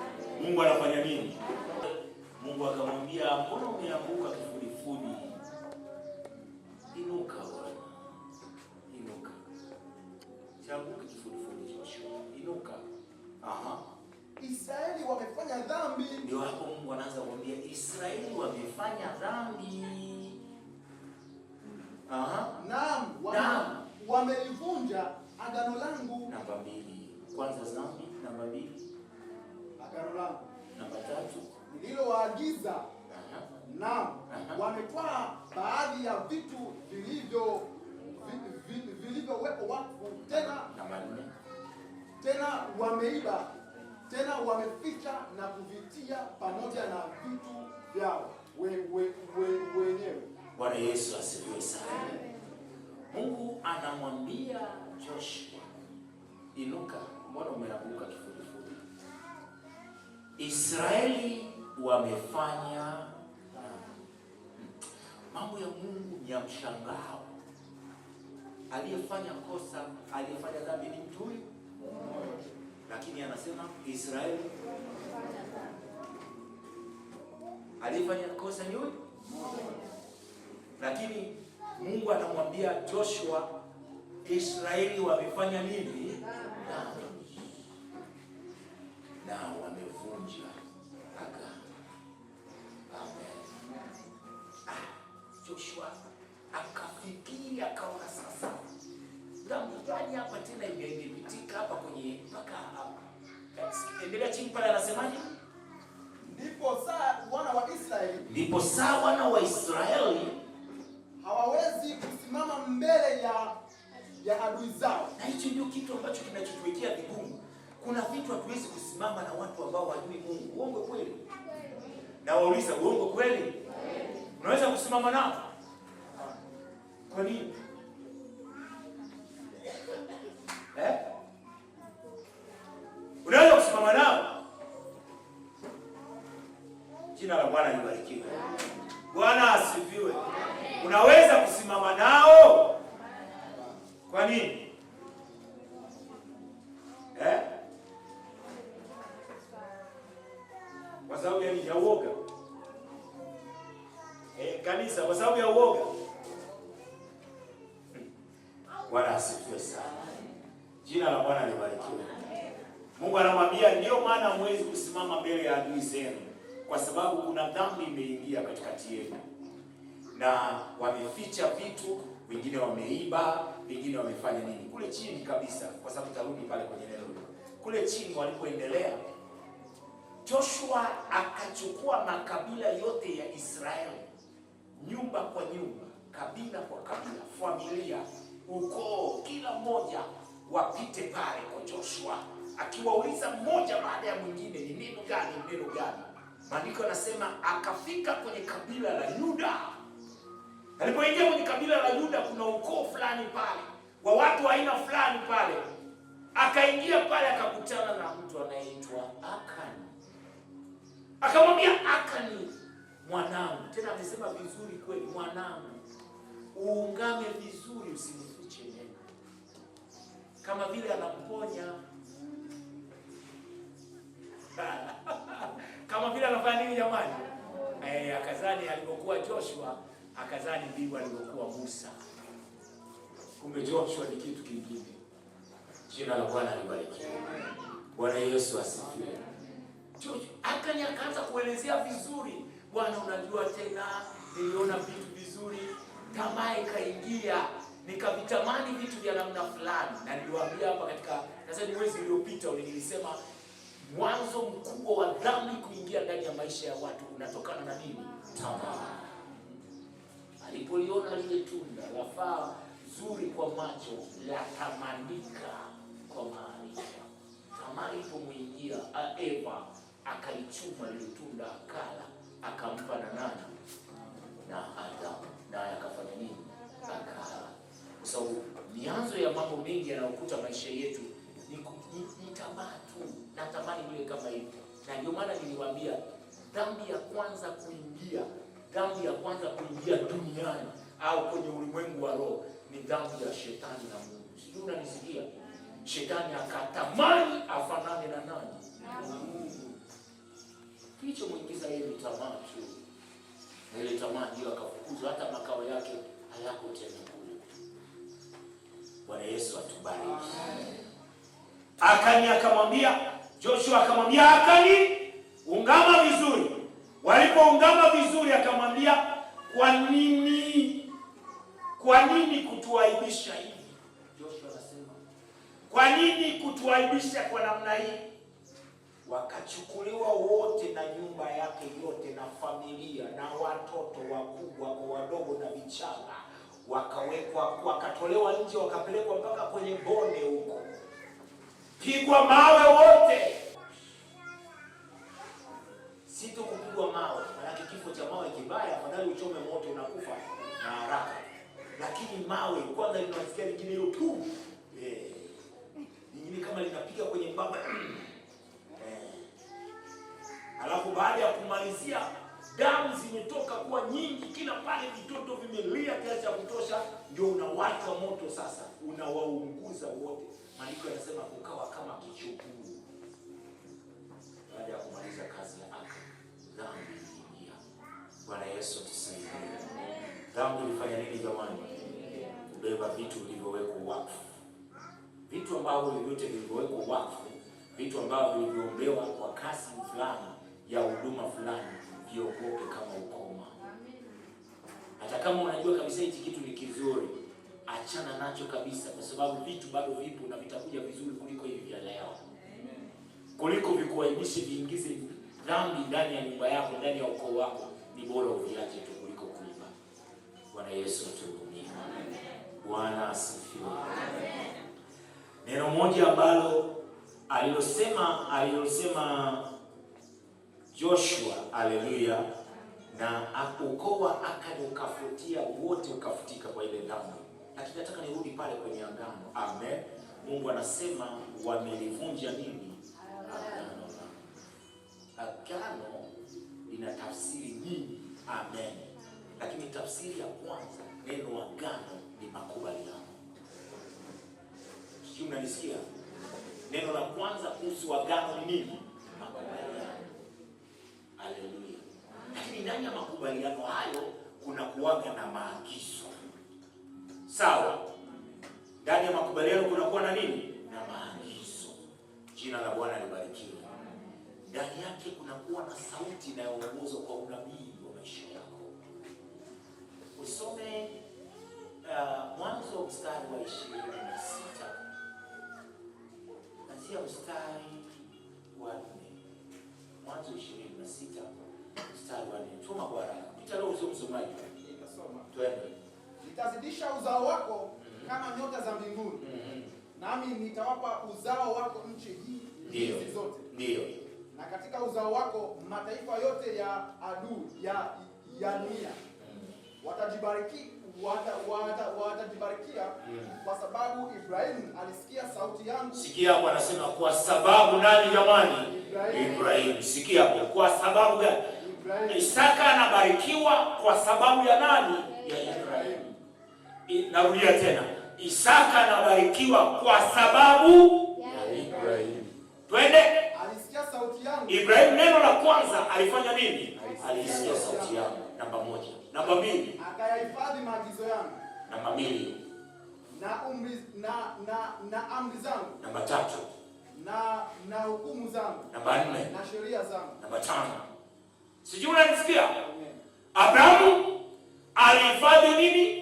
Mungu anafanya nini? Mungu akamwambia, mbona umeanguka kifudifudi? Inuka bwana. Inuka. Sianguke kifudifudi Joshua. Inuka. Aha. Israeli wamefanya dhambi. Ndio hapo Mungu anaanza kumwambia Israeli wamefanya dhambi. Aha. Naam, Naam. wamelivunja agano langu. Namba 2. Kwanza dhambi, namba 2. Agano langu. Namba 3. Nililowaagiza. Aha. Naam, Aha. wametwaa baadhi ya vitu vilivyowekwa wakfu, tena Namba 4. Tena wameiba, tena wameficha na kuvitia pamoja na vitu vyao wenyewe. Bwana Yesu asifiwe sana. Mungu anamwambia Joshua, inuka, mbona umeanguka kifudifudi? Israeli wamefanya dhambi. Mambo ya Mungu ni ya mshangao. Aliyefanya kosa, aliyefanya dhambi ni mtu huyu, lakini anasema Israeli aliyefanya kosa ni huyu, lakini Mungu anamwambia Joshua, Israeli wamefanya nini? Dhambi. Na wamevunja agano. Amen. Joshua akafikiri, akaona sasa dhambi gani hapa tena imepitika hapa kwenye mpaka hapa. Endelea chini pale, anasemaje? Ndipo saa wana wa Israeli, Ndipo saa wana wa Israeli hawawezi kusimama mbele ya adui zao. Na hicho ndio kitu ambacho kinachotuwekea vigumu. Kuna vitu hatuwezi kusimama na watu ambao hawajui Mungu. Uongo kweli? Na wauliza, uongo kweli? Unaweza kusimama nao? Kwa nini? Unaweza kusimama nao? Jina la Bwana libarikiwe. Bwana asifiwe. Unaweza kusimama nao? Kwa nini? Kwa sababu ya nini? Ya uoga. Kanisa, kwa sababu ya uoga. Bwana asifiwe sana. Jina la Bwana libarikiwe. Mungu anamwambia ndio maana hamwezi kusimama mbele ya adui zenu, kwa sababu kuna dhambi imeingia katikati yenu, na wameficha vitu, wengine wameiba, wengine wamefanya nini kule chini kabisa, kwa sababu tarudi pale kwenye neno hilo. Kule chini walipoendelea, Joshua akachukua makabila yote ya Israeli, nyumba kwa nyumba, kabila kwa kabila, familia, ukoo, kila mmoja wapite pale kwa Joshua, akiwauliza mmoja baada ya mwingine, ni neno gani, ni neno gani? Maandiko yanasema akafika kwenye kabila la Yuda. Alipoingia kwenye kabila la Yuda, kuna ukoo fulani pale wa watu wa aina fulani pale. Akaingia pale akakutana na mtu anayeitwa Akani. Akamwambia Akani, mwanangu, tena amesema vizuri kweli, mwanangu, uungame vizuri, usinifiche neno. Kama vile anamponya kama vile anafanya nini jamani? Akazani alipokuwa Joshua, akazani ndivyo alivyokuwa Musa. Kumbe Joshua ni kitu kingine. Jina la Bwana libarikiwe. Bwana Yesu asifiwe. Joshua Akani akaanza kuelezea vizuri, Bwana, unajua tena niliona vitu vizuri, tamaa ikaingia, nikavitamani vitu vya namna fulani. Na niliwaambia hapa katika nadhani mwezi uliopita nilisema mwanzo mkubwa wa dhambi kuingia ndani ya maisha ya watu unatokana na nini? Tamaa. Alipoliona lile tunda lafaa zuri kwa macho, latamanika kwa maarifa. Tamaa ilipomuingia Eva, akalichuma lile tunda akala, akampa na nani? Na Adamu, naye akafanya nini? Akala. Kwa sababu mianzo ya mambo mengi yanayokuta maisha yetu ni tamaa tu, natamani vile kama hivi. Na ndio maana niliwaambia dhambi ya kwanza kuingia, dhambi ya kwanza kuingia duniani au kwenye ulimwengu wa roho ni dhambi ya shetani na Mungu. Sijui unanisikia? Shetani akatamani afanane na nani? Na Mungu. Kilichomuingiza yeye ni tamaa tu. Na ile tamaa ndio akafukuzwa, hata makao yake hayako tena kule. Bwana Yesu atubariki. Akani akamwambia, Joshua akamwambia Akani, ungama vizuri. Walipoungama vizuri akamwambia, kwa nini? Kwa nini kutuaibisha hivi? Joshua anasema, kwa nini kutuaibisha kwa namna hii? Wakachukuliwa wote na nyumba yake yote na familia na watoto wakubwa kwa wadogo na vichanga, wakawekwa, wakatolewa nje, wakapelekwa mpaka kwenye bonde huko, pigwa mawe wote. Si tu kupigwa mawe, maana kifo cha mawe kibaya, afadhali uchome moto unakufa na haraka. Lakini mawe kwanza linasikia lingine hilo tu, lingine kama linapiga kwenye mbaba. Alafu baada ya kumalizia, damu zimetoka kuwa nyingi kila pale, vitoto vimelia kiasi cha kutosha, ndio unawachwa moto sasa, unawaunguza wote. Maandiko yanasema kukawa kama kichuguu. Baada ya kumaliza kazi ya Akani, dhambi iliingia. Bwana Yesu tusaidie. Dhambi ilifanya nini jamani? Kubeba vitu vilivyowekwa wakfu, vitu ambavyo vyote vilivyowekwa wakfu, vitu ambavyo vilivyoombewa kwa kazi fulani ya huduma fulani, viogope kama ukoma. Hata kama unajua kabisa hichi kitu ni kizuri, achana nacho kabisa, kwa sababu vitu bado vipo na vitakuja vizuri kuliko hivi vya leo. Kuliko vikuaibishe, viingize dhambi ndani ya nyumba yako, ndani ya ukoo wako, ni bora uviache tu kuliko kuiba. Bwana Yesu atuhurumie. Bwana asifiwe. Neno moja ambalo alilosema Joshua, haleluya, na ukoo wa Akani ukafutia wote, ukafutika kwa ile dhambi. Lakini nataka nirudi pale kwenye agano. Amen. Mungu anasema wamelivunja nini? Agano langu. Agano lina tafsiri nyingi. Amen. Lakini tafsiri ya kwanza, neno agano ni makubaliano. Sijui mnanisikia? Neno la kwanza kuhusu agano ni nini? Makubaliano. Haleluya. Lakini ndani ya makubaliano hayo kuna kuwaga na maagizo. Sawa? Ndani ya makubaliano kuna kuwa na nini? Na maagizo. Jina la Bwana libarikiwe. Ndani yake kunakuwa na sauti inayoongozwa kwa unabii wa maisha yako. Usome Mwanzo mstari wa 26, kuanzia mstari wa 4. Mwanzo 26 mstari wa 4. Soma kwa haraka. Pita leo usio msomaji. Nitasoma. Twende. Nitazidisha uzao wako kama nyota za mbinguni, nami nitawapa uzao wako nchi hii Ndiyo. hizi zote, Ndiyo. na katika uzao wako mataifa yote ya adui ya dunia watajibarikia kwa sababu Ibrahimu alisikia sauti yangu. Sikia hapo anasema kwa sababu nani jamani? Ibrahimu. Ibrahimu. Sikia hapo kwa sababu gani? Ibrahimu. Isaka anabarikiwa kwa sababu ya nani? Ya Ibrahimu. Narudia tena. Isaka anabarikiwa kwa sababu ya Ibrahimu. Twende. Alisikia sauti yangu. Ibrahimu neno la kwanza alifanya nini? Alisikia sauti yangu. Namba 1. Namba 2. Akayahifadhi maagizo yangu. Namba 2. Na umri na amri zangu. Namba 3. Na hukumu zangu. Namba 4. Na sheria zangu. Namba 5. Sijui unanisikia? Abrahamu alihifadhi nini?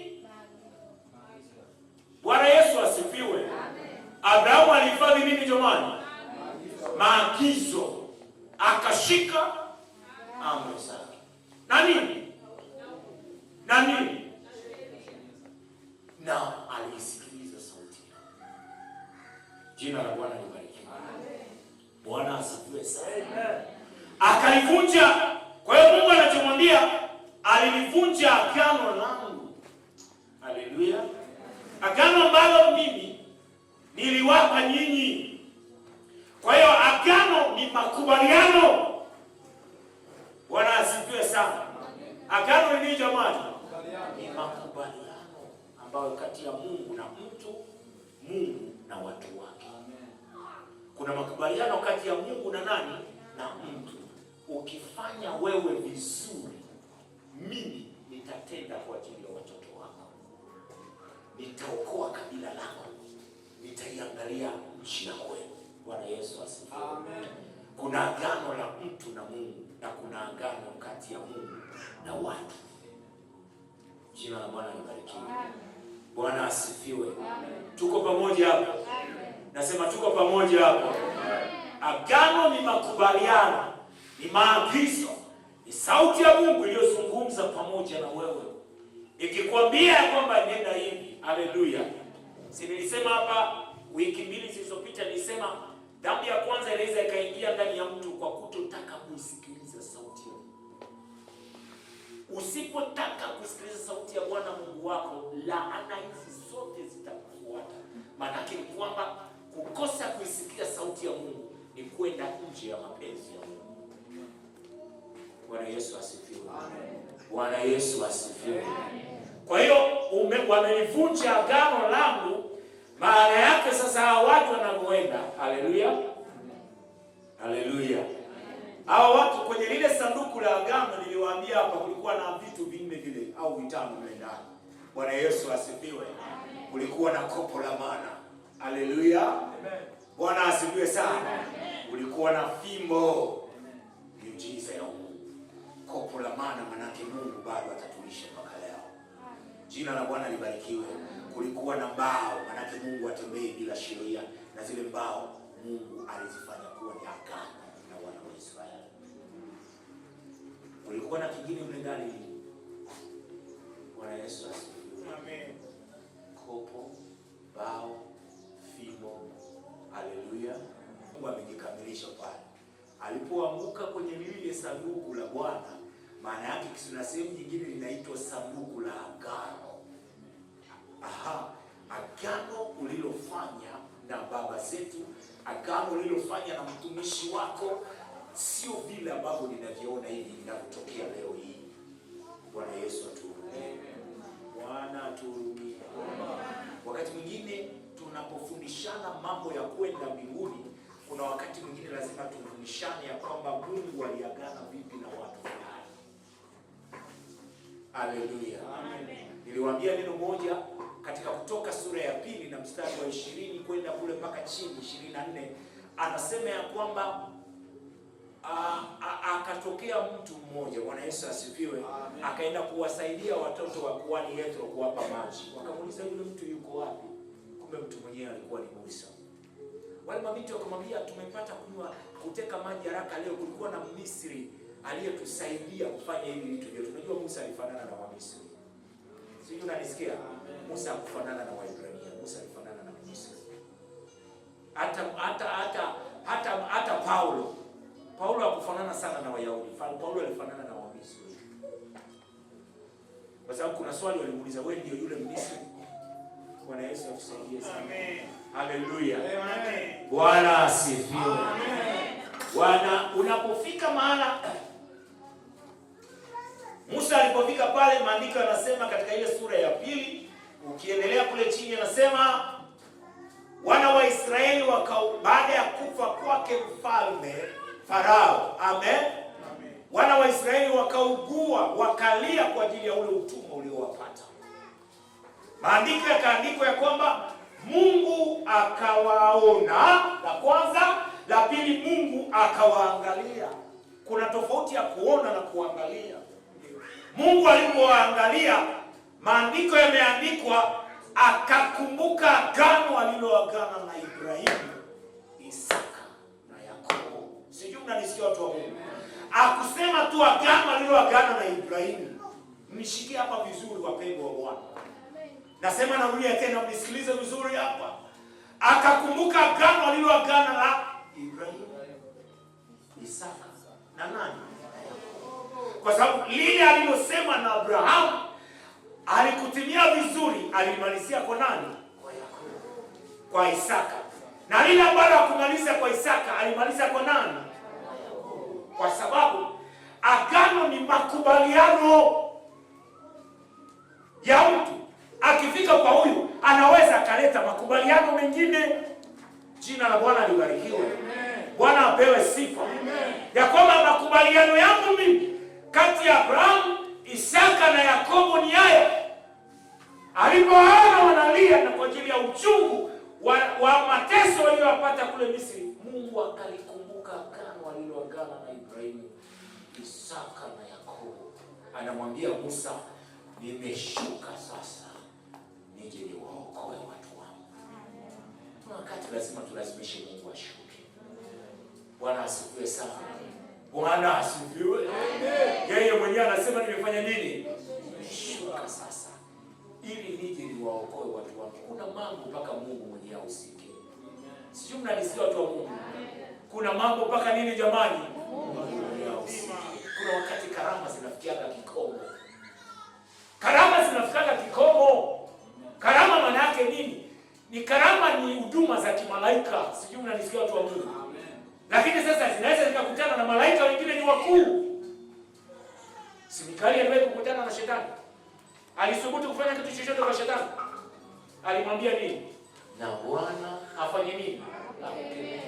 Bwana Yesu asifiwe. Abrahamu alihifadhi nini jamani? Maagizo. Akashika amri zake. Na nini? Na nini? Na aliisikiliza sauti yake. Jina la Bwana libarikiwe. Bwana asifiwe sana. Akalivunja. Kwa hiyo Mungu anachomwambia, alilivunja agano langu. Haleluya. Agano ambalo mimi niliwapa nyinyi. Kwa hiyo agano ni makubaliano. Bwana asifiwe sana. Agano ni nini jamani? Ni makubaliano ambayo kati ya Mungu na mtu, Mungu na watu wake. Kuna makubaliano kati ya Mungu na nani? Na mtu. Ukifanya wewe vizuri, mimi nitatenda kwa ajili ya watoto wako. Nitaokoa kabila lako. Nitaiangalia nchi yako. Bwana Yesu asifiwe. Amen. Kuna agano la mtu na Mungu na kuna agano kati ya Mungu na watu. Jina la Bwana libarikiwe. Bwana asifiwe. Tuko pamoja hapo? Nasema tuko pamoja hapo. Agano ni makubaliano, ni maagizo, ni sauti ya Mungu iliyozungumza pamoja na wewe, ikikwambia kwamba nenda hivi. Haleluya. Si nilisema hapa wiki mbili zilizopita, nilisema dhambi ya kwanza inaweza ikaingia ndani ya mtu kwa kutotaka kuisikiliza sauti ya Mungu. Usipotaka kusikiliza sauti ya Bwana Mungu wako, laana hizi zote zitakufuata. Maana ni kwamba kukosa kuisikia sauti ya Mungu ni kwenda nje ya mapenzi ya Mungu. Bwana Yesu asifiwe. Bwana Yesu asifiwe. Kwa hiyo wamelivunja agano langu. Maana yake sasa hawa watu wanapoenda, haleluya, haleluya, hawa watu kwenye lile sanduku la agano, niliwaambia hapa kulikuwa na vitu vinne vile au vitano mle ndani. Bwana Yesu asifiwe. Kulikuwa na kopo la mana. Haleluya. Bwana asifiwe sana. Kulikuwa na fimbo, miujiza ya Mungu. Kopo la mana, manake Mungu bado atatulisha mpaka leo. Jina la Bwana libarikiwe. Kulikuwa na mbao, manake Mungu atembei bila sheria, na zile mbao Mungu alizifanya kuwa ni agano na wana wa Israeli. Kulikuwa na kingine mle ndani. Bwana Yesu asifiwe. Amen. Kopo, bao, fimbo. Haleluya. Mungu amejikamilisha pale. Alipoanguka kwenye lile sanduku la Bwana, maana yake kuna sehemu nyingine linaitwa sanduku la agano. Aha, agano ulilofanya na baba zetu, agano ulilofanya na mtumishi wako, sio vile ambavyo ninavyoona hivi vinavyotokea leo hii. Bwana Yesu atuhurumie. Bwana atuhurumie. Wakati mwingine tunapofundishana mambo ya kwenda mbinguni, kuna wakati mwingine lazima tufundishane ya kwamba Mungu aliagana vipi na watu fulani. Haleluya. Niliwaambia neno moja katika Kutoka sura ya 2 na mstari wa 20 kwenda kule mpaka chini 24, anasema ya kwamba Akatokea mtu mmoja, Bwana Yesu asifiwe, akaenda kuwasaidia watoto wa kuhani Yethro kuwapa maji. Wakamuuliza yule mtu yuko wapi? Kumbe mtu mwenyewe alikuwa ni Musa. Wale mabinti wakamwambia, tumepata kunywa kuteka maji haraka leo, kulikuwa na Misri aliyetusaidia kufanya hivi vitu vyote. Unajua Musa alifanana na Wamisri. Sijui unanisikia? Musa hakufanana na Waebrania, Musa alifanana na Misri. Hata Paulo. Paulo hakufanana sana na Wayahudi. Paulo alifanana na Wamisri. Kwa sababu kuna swali walimuuliza, wewe ndio yule Misri? Bwana Yesu atusaidie sana. Amen. Haleluya. Amen. Bwana asifiwe. Bwana, unapofika mahala Musa alipofika pale, maandiko yanasema katika ile sura ya 2, ukiendelea kule chini anasema wana wa Israeli baada ya kufa kwake mfalme Farao, amen. Amen. Wana wa Israeli wakaugua, wakalia kwa ajili ya ule utumwa uliowapata. Maandiko yakaandikwa ya kwamba Mungu akawaona, la kwanza, la pili Mungu akawaangalia. Kuna tofauti ya kuona na kuangalia. Mungu alipowaangalia, maandiko yameandikwa, akakumbuka agano aliloagana na Ibrahimu, Isaka na Yakobo. Sijui mnanisikia watu wa Mungu. Akusema tu agano aliloagana na Ibrahimu. Mnishikie hapa vizuri wapendwa wa Bwana. Nasema narudia tena, mnisikilize vizuri hapa. Akakumbuka agano aliloagana na Ibrahimu, Isaka na nani? Kwa sababu lile alilosema na Abrahamu alikutimia vizuri, alimalizia kwa nani? Kwa Yakobo, kwa Isaka. Na lile ambalo hakumaliza kwa Isaka, alimaliza kwa nani? Kwa sababu agano ni makubaliano ya mtu. Akifika kwa huyu anaweza akaleta makubaliano mengine. Jina la Bwana libarikiwe. Bwana apewe sifa. Ya kwamba makubaliano yangu mimi kati ya Abrahamu, Isaka na Yakobo ni haya. Alipoona wanalia na kwa ajili ya uchungu wa mateso waliyopata kule Misri, Mungu akalikumbuka agano aliloagana na Ibrahimu, Isaka na Yakobo. Anamwambia Musa, nimeshuka sasa nije niwaokoe watu wangu. Kuna wakati lazima tulazimishe Mungu ashuke. Bwana asifiwe sana. Bwana asifiwe. Yeye mwenyewe anasema nimefanya nini? Nimeshuka sasa ili nije niwaokoe watu wangu. Kuna mambo mpaka Mungu mwenyewe ahusike. Sijui mnanisikia watu wa Mungu. Kuna mambo mpaka nini jamani? Mungu mwenyewe ahusike. Kuna wakati karama zinafikiaga kikomo. Karama zinafikiaga kikomo. Karama maana yake nini? Ni karama ni huduma za kimalaika. Sijui mnanisikia watu wa Mungu. Lakini sasa zinaweza zikakutana na malaika wengine ni wakuu. Si Mikaeli aliwahi kukutana na shetani? Alisubutu kufanya kitu chochote kwa shetani? Alimwambia nini? Na Bwana afanye nini? Akukemee.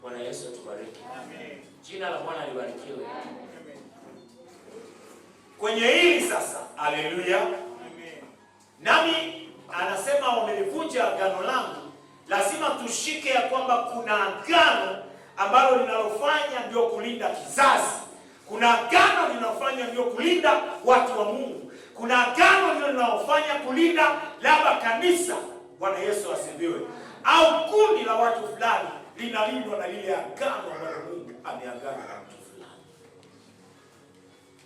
Bwana Yesu atubariki. Amen. Jina la Bwana libarikiwe. Amen. Kwenye hili sasa, haleluya. Amen. Nami anasema wamelivunja agano langu. Lazima tushike ya kwamba kuna agano ambalo linalofanya ndio kulinda kizazi. Kuna agano linalofanya ndio kulinda watu wa Mungu. Kuna agano linalofanya kulinda labda kanisa. Bwana Yesu asifiwe. Au kundi la watu fulani linalindwa na lile agano ambalo Mungu ameagana na mtu fulani.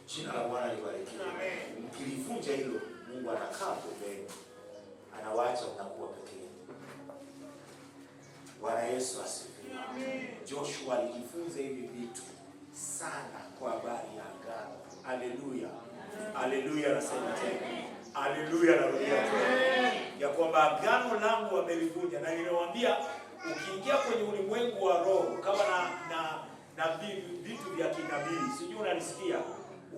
Jina la Bwana libarikiwe. Amen. Mkilivunja hilo, Mungu anakaa pembeni, anawaacha mnakuwa peke yenu. Bwana Yesu asifiwe. Amen. Joshua alijifunza hivi vitu sana kwa habari ya agano. Haleluya. Haleluya, nasema tena. Haleluya, narudia tena. Ya kwamba agano langu wamelivunja, na niliwaambia ukiingia kwenye ulimwengu wa roho kama na vitu vya kinabii, sijui unanisikia?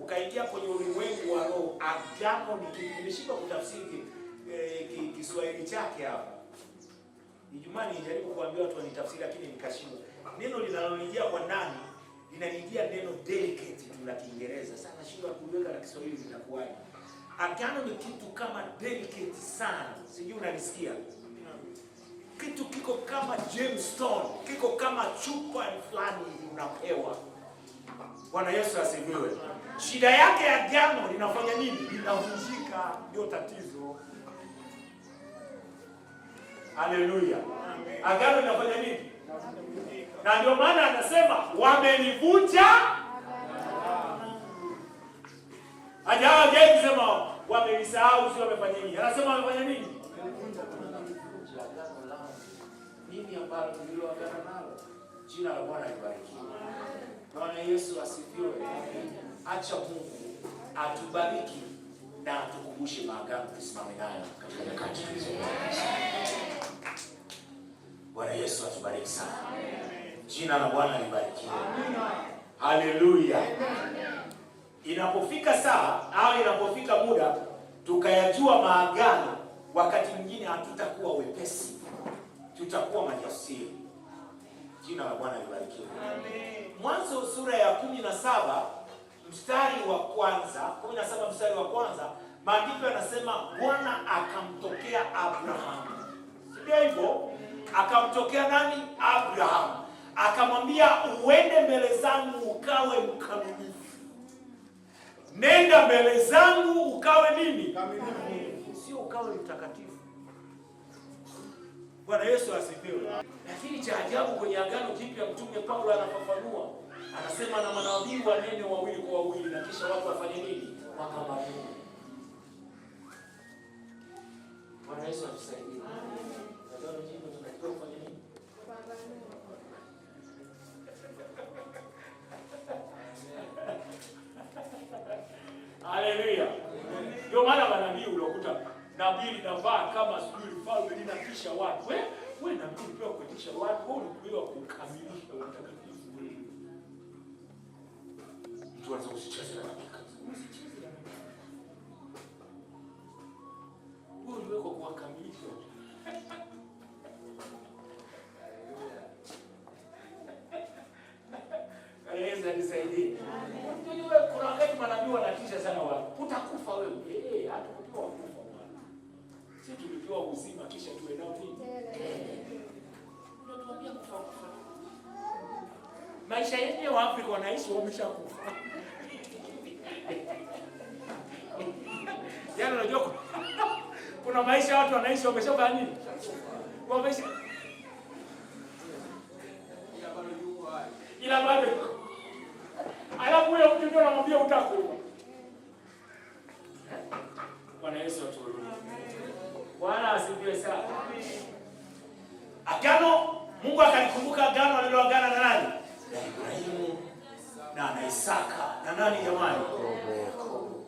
Ukaingia kwenye ulimwengu wa roho, agano ni kitu. Nimeshindwa kutafsiri Kiswahili chake hapa. Ijumaa nilijaribu kuambia watu wanitafsiri lakini nikashindwa. Neno linalonijia kwa ndani linaniingia neno delicate tu la Kiingereza. Sasa nashindwa kuliweka la Kiswahili linakuwaje. Agano ni kitu kama delicate sana. Sijui unanisikia? Kitu kiko kama gemstone, kiko kama chupa fulani hivi. unapewa. Bwana Yesu asifiwe. Shida yake agano linafanya nini? Linavunjika, ndio tatizo. Haleluya. Agano linafanya nini? Na ndio maana anasema wamelivunja. Hajawahi kusema wamelisahau, sio wamefanya nini. Anasema wamefanya nini? Wamevunja agano langu. Mimi ambalo nililoagana nalo. Jina la Bwana libarikiwe. Bwana Yesu asifiwe. Acha Mungu atubariki na atukumbushe maagano tusimame nayo katika nyakati hizo. Bwana Yesu atubariki sana. Jina la Bwana libarikiwe. Haleluya. Inapofika saa au inapofika muda tukayajua maagano, wakati mwingine hatutakuwa wepesi, tutakuwa majasiri. Jina la Bwana libarikiwe. Mwanzo sura ya 17 mstari wa kwanza, 17 mstari wa kwanza, maandiko yanasema Bwana akamtokea Abrahamu. Ndio hivyo? Akamtokea nani? Abrahamu. Akamwambia uende mbele zangu ukawe mkamilifu. Nenda mbele zangu ukawe nini? Kamilifu. Sio ukawe mtakatifu. Bwana Yesu asifiwe. Lakini cha ajabu kwenye Agano Jipya Mtume Paulo anafafanua. Anasema na manabii wanene wawili kwa wawili na kisha watu wafanye nini? Wapambanue. Bwana Yesu atusaidie. Agano Jipya tunatakiwa kufanya nini? Haleluya. Ndio maana manabii ulokuta nabii linavaa kama sijui mfalme linatisha watu. Wewe nabii ulipewa kutisha watu, wewe ulipewa kukamilisha utakatifu wewe. Mtu anaweza kusicheze na nabii. Usicheze na nabii. Wewe uliwekwa kuwakamilisha. Yesu anisaidie. Unajua kuna wakati manabii wanatisha sana watu. Utakufa wewe. Hatukupewa kufa bwana. Sisi tulipewa uzima kisha tuwe nao nini? Unatuambia kufa kufa. Maisha yenyewe wa Afrika wanaishi wameshakufa. Yaani unajua kuna maisha watu wanaishi wameshafanya nini? Wamesha ila bado alafu huyo mtu ndio anamwambia utakufa. Bwana Yesu atuhurumie. Bwana asifiwe sana. Agano, Mungu akalikumbuka agano aliloagana na nani? Na Ibrahimu na Isaka na nani jamani? Yakobo.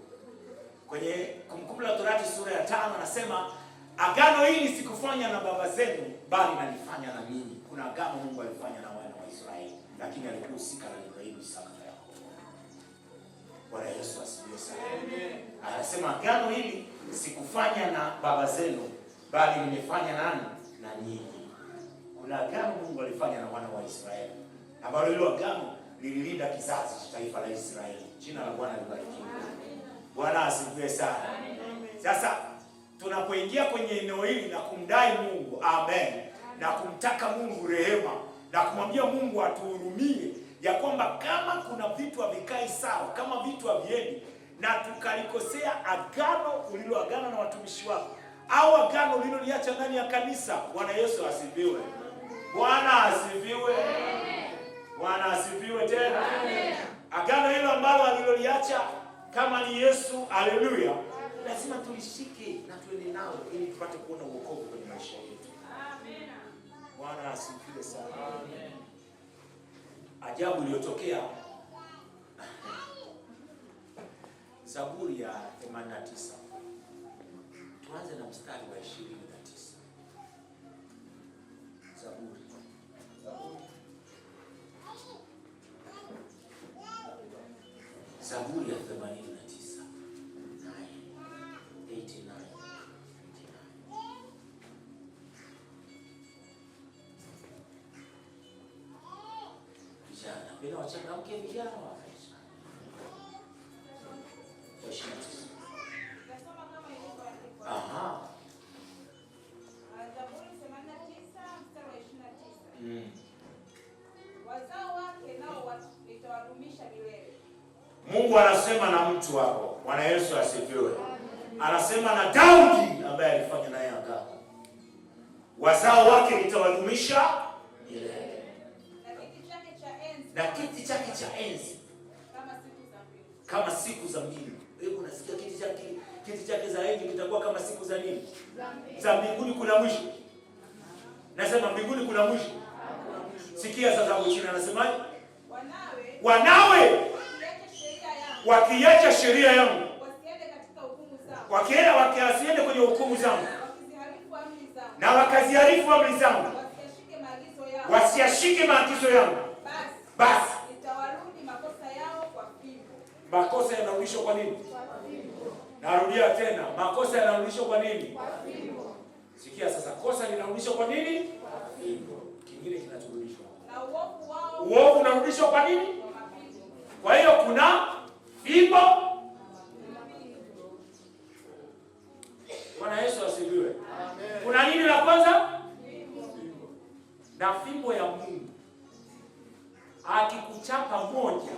Kwenye Kumbukumbu la Torati sura ya 5 anasema agano hili sikufanya na baba zenu bali nalifanya na ninyi. Kuna agano Mungu alifanya na wana wa Israeli, lakini alikuhusika na Ibrahimu, Isaka na Yakobo. Bwana Yesu asifiwe sana. Anasema agano hili sikufanya na baba zenu bali nimefanya nani? Na nyinyi. Kuna agano Mungu alifanya na wana wa Israeli, ambalo hilo agano lililinda kizazi cha taifa la Israeli. Jina la Bwana libarikiwe. Bwana asifiwe sana. Sasa tunapoingia kwenye eneo hili na kumdai Mungu, amen, na kumtaka Mungu rehema na kumwambia Mungu atuhurumie ya kwamba kama kuna vitu havikai sawa, kama vitu haviendi na tukalikosea agano uliloagana na watumishi wako au agano uliloliacha ndani ya kanisa. Bwana Yesu asifiwe. Bwana asifiwe. Bwana asifiwe tena. Agano hilo ambalo aliloliacha kama ni Yesu, haleluya, lazima tulishike na tuende nalo ili tupate kuona wokovu kwenye maisha yetu. Amen. Bwana asifiwe sana. Amen. Ajabu iliyotokea Zaburi ya 89. Tuanze na mstari wa 29. Zaburi. Zaburi ya 89. 89. Vijana, bila wachangamke vijana wa kanisa. 29. Nasoma kama ilivyoandikwa. Aha. Zaburi 89 mstari wa 29. Wazao wake nao Mungu anasema na mtu hapo. Bwana Yesu asifiwe. Anasema na Daudi ambaye alifanya naye agano, wazao wake nitawadumisha milele Na kiti chake cha enzi Na kiti chake cha enzi kama siku za mbingu. Kama siku za mbingu. Hebu unasikia kiti chake za enzi kitakuwa kama siku za nini? Za mbinguni. Kuna mwisho? Nasema mbinguni kuna mwisho. Sikia sasa hapo chini anasemaje? Wanawe Wanawe wakiacha sheria yangu, wakiacha sheria yangu, wasiende katika hukumu zangu, wakienda wakiasiende kwenye hukumu zangu, wakiziharifu amri zangu, na wakaziharifu amri zangu, wasiyashike maagizo yangu, wasiyashike maagizo yangu, basi basi nitawarudi makosa yao kwa fimbo. Makosa yanarudishwa kwa nini? Narudia tena, makosa yanarudishwa kwa nini? Sikia sasa, kosa linarudishwa kwa nini? Kingine kinachorudishwa. Na uovu wao Uovu unarudishwa kwa nini? kwa mapigo. Kwa hiyo kuna fimbo. Bwana Yesu asifiwe. Kuna nini la kwanza? Na fimbo ya Mungu akikuchapa moja,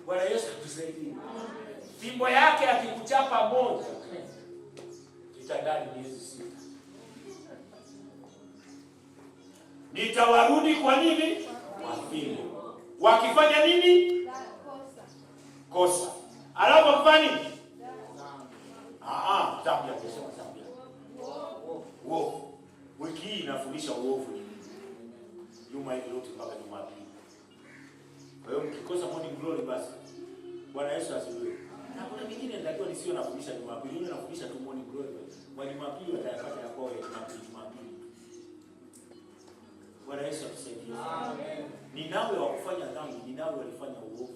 Bwana Yesu atusaidie. Fimbo yake akikuchapa moja, kitandani miezi 6. Nitawarudi kwa nini? Kwa fimbo. Wakifanya nini? Kosa. Alafu wakifanya nini? Ah, dhambi ya kusema dhambi. Uovu. Wiki hii inafundisha uovu ni nini. Juma hili lote mpaka Jumapili. Kwa hiyo mkikosa morning glory basi Bwana Yesu asifiwe. Na kuna mingine nitakiwa nisio nafundisha Jumapili, yule nafundisha tu morning glory. Kwa Jumapili watayapata ya kwao ya Jumapili Jumapili. Bwana Yesu atusaidie. Amen. Ninawe wa kufanya dhambi, Ninawe walifanya uovu.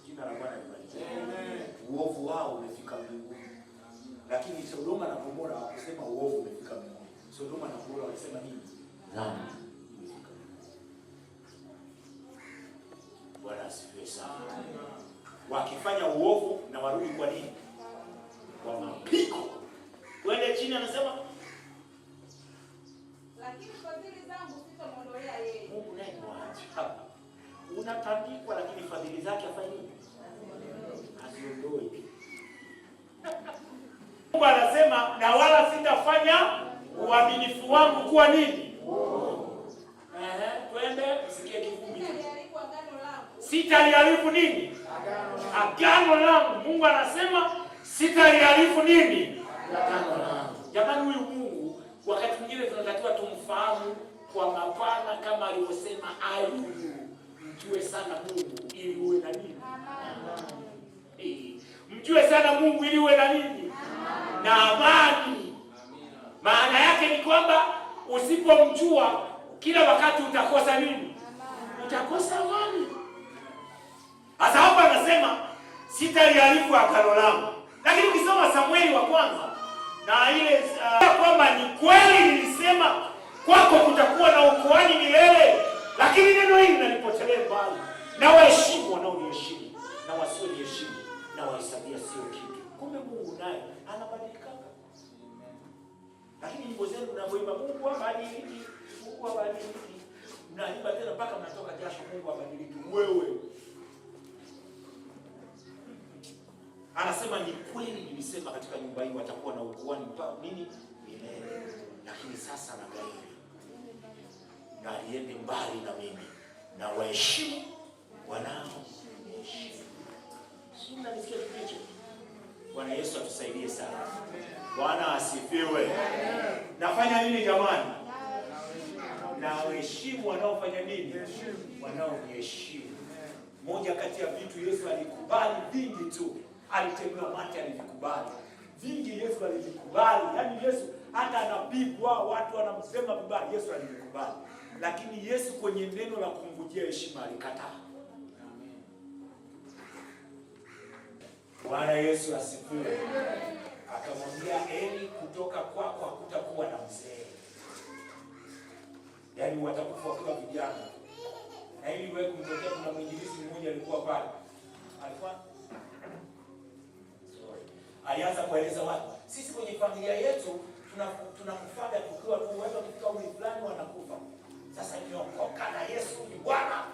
Jina la Bwana libarikiwe. Amen. Uovu wao umefika mbinguni. Lakini Sodoma na Gomora hawakusema uovu umefika mbinguni. Sodoma na Gomora walisema nini? Dhambi imefika mbinguni. Bwana asifiwe sana. Wakifanya uovu na warudi kwa nini? Kwa mapigo. Twende chini, anasema Lakini fadhili zangu sitamwondolea yeye. Mungu naye ni wa ajabu. Unatandikwa lakini fadhili zake afanye nini? Haziondoi. Mungu anasema na wala sitafanya uaminifu wangu kuwa nini? Ehe, twende sikie kivumbi. Sitaliharibu agano langu Sitaliharibu nini? Agano langu. Mungu anasema sitaliharibu nini? Agano langu. Jamani, huyu Mungu wakati mwingine tunatakiwa tumfahamu kwa mapana kama alivyosema Ayubu, mjue sana Mungu ili uwe na nini? Eh, Mjue sana Mungu ili uwe na nini? Na amani. Maana yake ni kwamba usipomjua kila wakati utakosa nini? Utakosa amani. Sasa hapa anasema sitaliharibu agano langu, lakini ukisoma Samueli wa kwanza na ile kwamba ni kweli nilisema kwako kutakuwa na ukuhani milele, lakini neno hili nalipotelea mbali, na waheshimu wanaoniheshimu na wasioniheshimu na wahesabia sio kitu. Kumbe Mungu naye anabadilika. Lakini nyimbo zenu mnavyoimba Mungu habadiliki, Mungu habadiliki, mnaimba tena mpaka mnatoka jasho, Mungu habadiliki. Wewe anasema ni kweli nilisema katika nyumba hii watakuwa na ukuhani mpaka nini milele, lakini sasa naghairi na aliende mbali na mimi na waheshimu wanao niheshimu. Si mnanisikia kitu hicho? Bwana Yesu atusaidie sana. Bwana asifiwe. Nafanya nini jamani? Na waheshimu wanaofanya nini? Wanaoniheshimu. Moja kati ya vitu Yesu alikubali vingi tu, alitemewa mate, alivikubali vingi. Yesu alivikubali, yaani Yesu hata anapigwa, watu wanamsema vibaya, Yesu alivikubali. Lakini Yesu kwenye neno la kumvunjia heshima alikataa. Bwana Yesu asifiwe. Akamwambia Eli, kutoka kwako hakutakuwa na mzee, yaani watakufa wakiwa vijana. Na ili wewe kumtokea, kuna mwinjilisti mmoja alikuwa pale, alikuwa sorry, alianza kueleza watu, sisi kwenye familia yetu tunakufaga tukiwa tu, watu wakifika umri fulani wanakufa. Sasa nimeokoka na Yesu ni Bwana.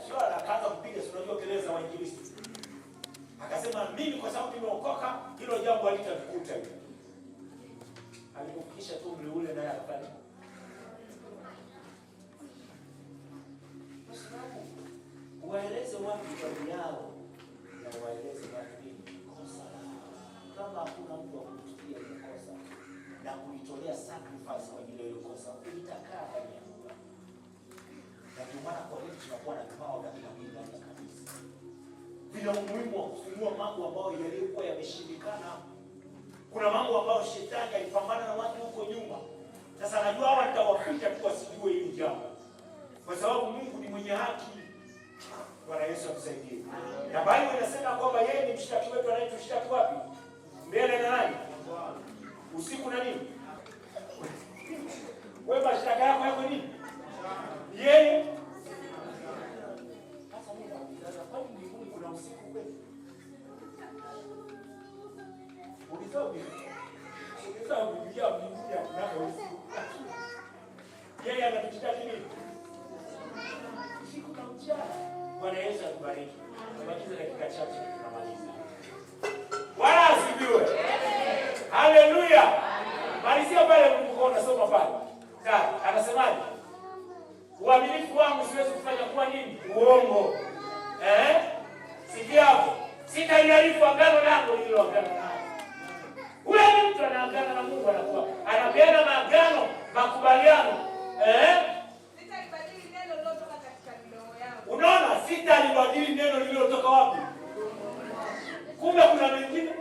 Sio akaanza kupiga, si unajua kelele za wainjilisti. Akasema mimi kwa sababu nimeokoka hilo jambo halitanikuta hilo. Alipofikisha tu umri ule naye akafanya. Kwa sababu waeleze watu dhambi yao na waeleze watu nini kosa lao. Kama hakuna mtu wa kumtupia ile kosa na kulitolea sacrifice kwa ajili ya ile kosa, litakaa ndani ya nyumba. Na ndio maana kwa nini tunakuwa na vipawa vya kinabii ndani ya kanisa. Vina umuhimu wa kufunua mambo ambayo yaliyokuwa yameshindikana. Kuna mambo ambayo shetani alipambana na watu huko nyuma. Sasa najua hawa nitawakuta tu wasijue hili jambo, kwa sababu Mungu ni mwenye haki. Bwana Yesu atusaidie. Na Biblia inasema kwamba yeye ni mshtaki wetu anayetushtaki wapi? Mbele na nani? Usiku na nini? Wewe mashtaka yako yako nini? Yeye. Sasa mimi nauliza, kwani mbinguni kuna usiku kweli? Ukisoma Biblia mbinguni hakuna usiku. Yeye anatushtaki nini? Usiku na mchana. Bwana Yesu atubariki. Tubakize dakika chache tunamaliza. Bwana asifiwe. Haleluya. Malizia pale mlikuwa unasoma pale. Sawa, anasemaje? Uaminifu wangu siwezi kufanya kuwa nini? Uongo. Sikia hapo. Sitaiharifu agano langu nililoagana nao. Huyo ni mtu anaagana na Mungu, anakuwa anapeana maagano, makubaliano. Sitalibadili neno lililotoka katika midomo yangu. Unaona, sitalibadili neno lililotoka wapi? Kumbe kuna mengine.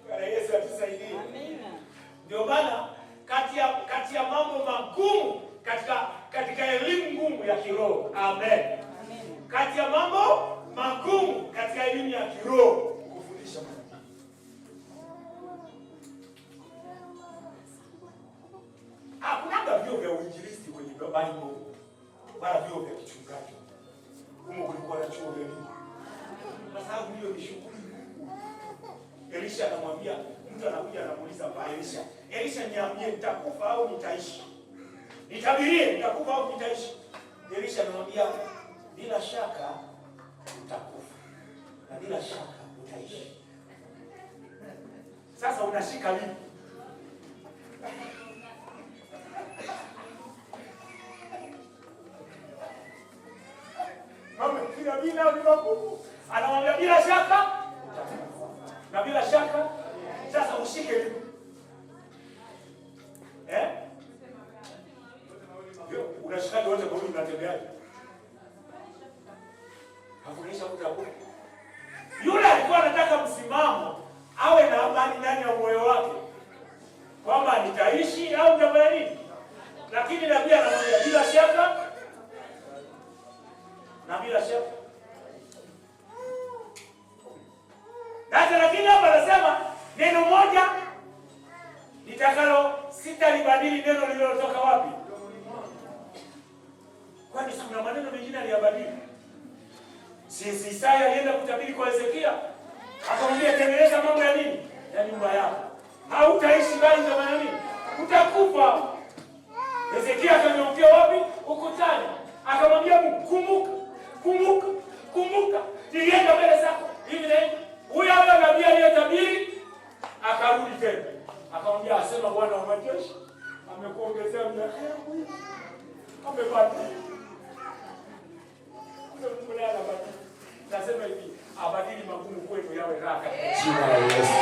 Bwana Yesu atusaidie. Amina. Ndio maana kati ya mambo magumu katika elimu ngumu ya kiroho. Amen. Amina. Kati ya mambo magumu katika elimu ya kiroho kufundisha manabii. Hakunaga vyuo vya uinjilisti kwenye Bible wala vyuo vya kichungaji. Humo kulikuwa na chuo vya nini? Kwa sababu hiyo ni shughuli ngumu. Elisha anamwambia mtu anakuja anamuuliza pa Elisha, Elisha niambie nitakufa au nitaishi? Nitabirie nitakufa au nitaishi? Elisha anamwambia bila shaka utakufa na bila shaka utaishi. Sasa unashika lipi? Mama kila bila ni magumu. Anamwambia bila shaka utakufa na bila shaka. Sasa ushike lipi? Unashikaje wote kwa unatembeaje? Hakuonyesha mtu hapo. Yule alikuwa anataka msimamo, awe na amani ndani ya moyo wake kwamba nitaishi au nitafanya nini? Lakini nabii anamwambia bila shaka na bila shaka. Sasa lakini hapa anasema neno moja nitakalo sitalibadili neno lililotoka wapi? Kwani kuna maneno mengine aliyabadili? Si Isaya alienda kutabiri kwa Hezekia, akamwambia tengeneza mambo ya nini? Ya nyumba yako. Hautaishi bali za nini? Utakufa. Hezekia akanyookia wapi? Ukutani. Akamwambia Mungu, kumbuka, kumbuka, kumbuka. Nilienda mbele zako hivi na hivi. Huyo huyo nabii aliyetabiri akarudi tena. Akamwambia asema Bwana wa majeshi amekuongezea miaka yako. Amebadili. Mungu naye anabadili. Nasema hivi, abadili magumu kwenu yawe raha katika jina la Yesu.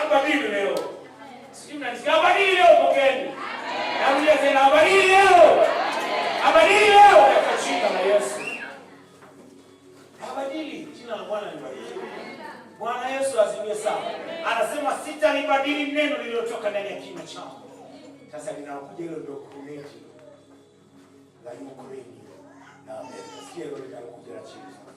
Abadili leo. Sijui mnanisikia? Abadili leo, pokeeni. Narudia tena, abadili leo. Abadili leo katika jina la Yesu. Abadili, jina la Bwana libarikiwe. Bwana Yesu asifiwe sana. Anasema sitalibadili neno lililotoka ndani ya kinywa changu. Sasa linakuja hilo ndio guruneti la Ukraine na Amerika. Sikia hilo linalokuja la chini sasa.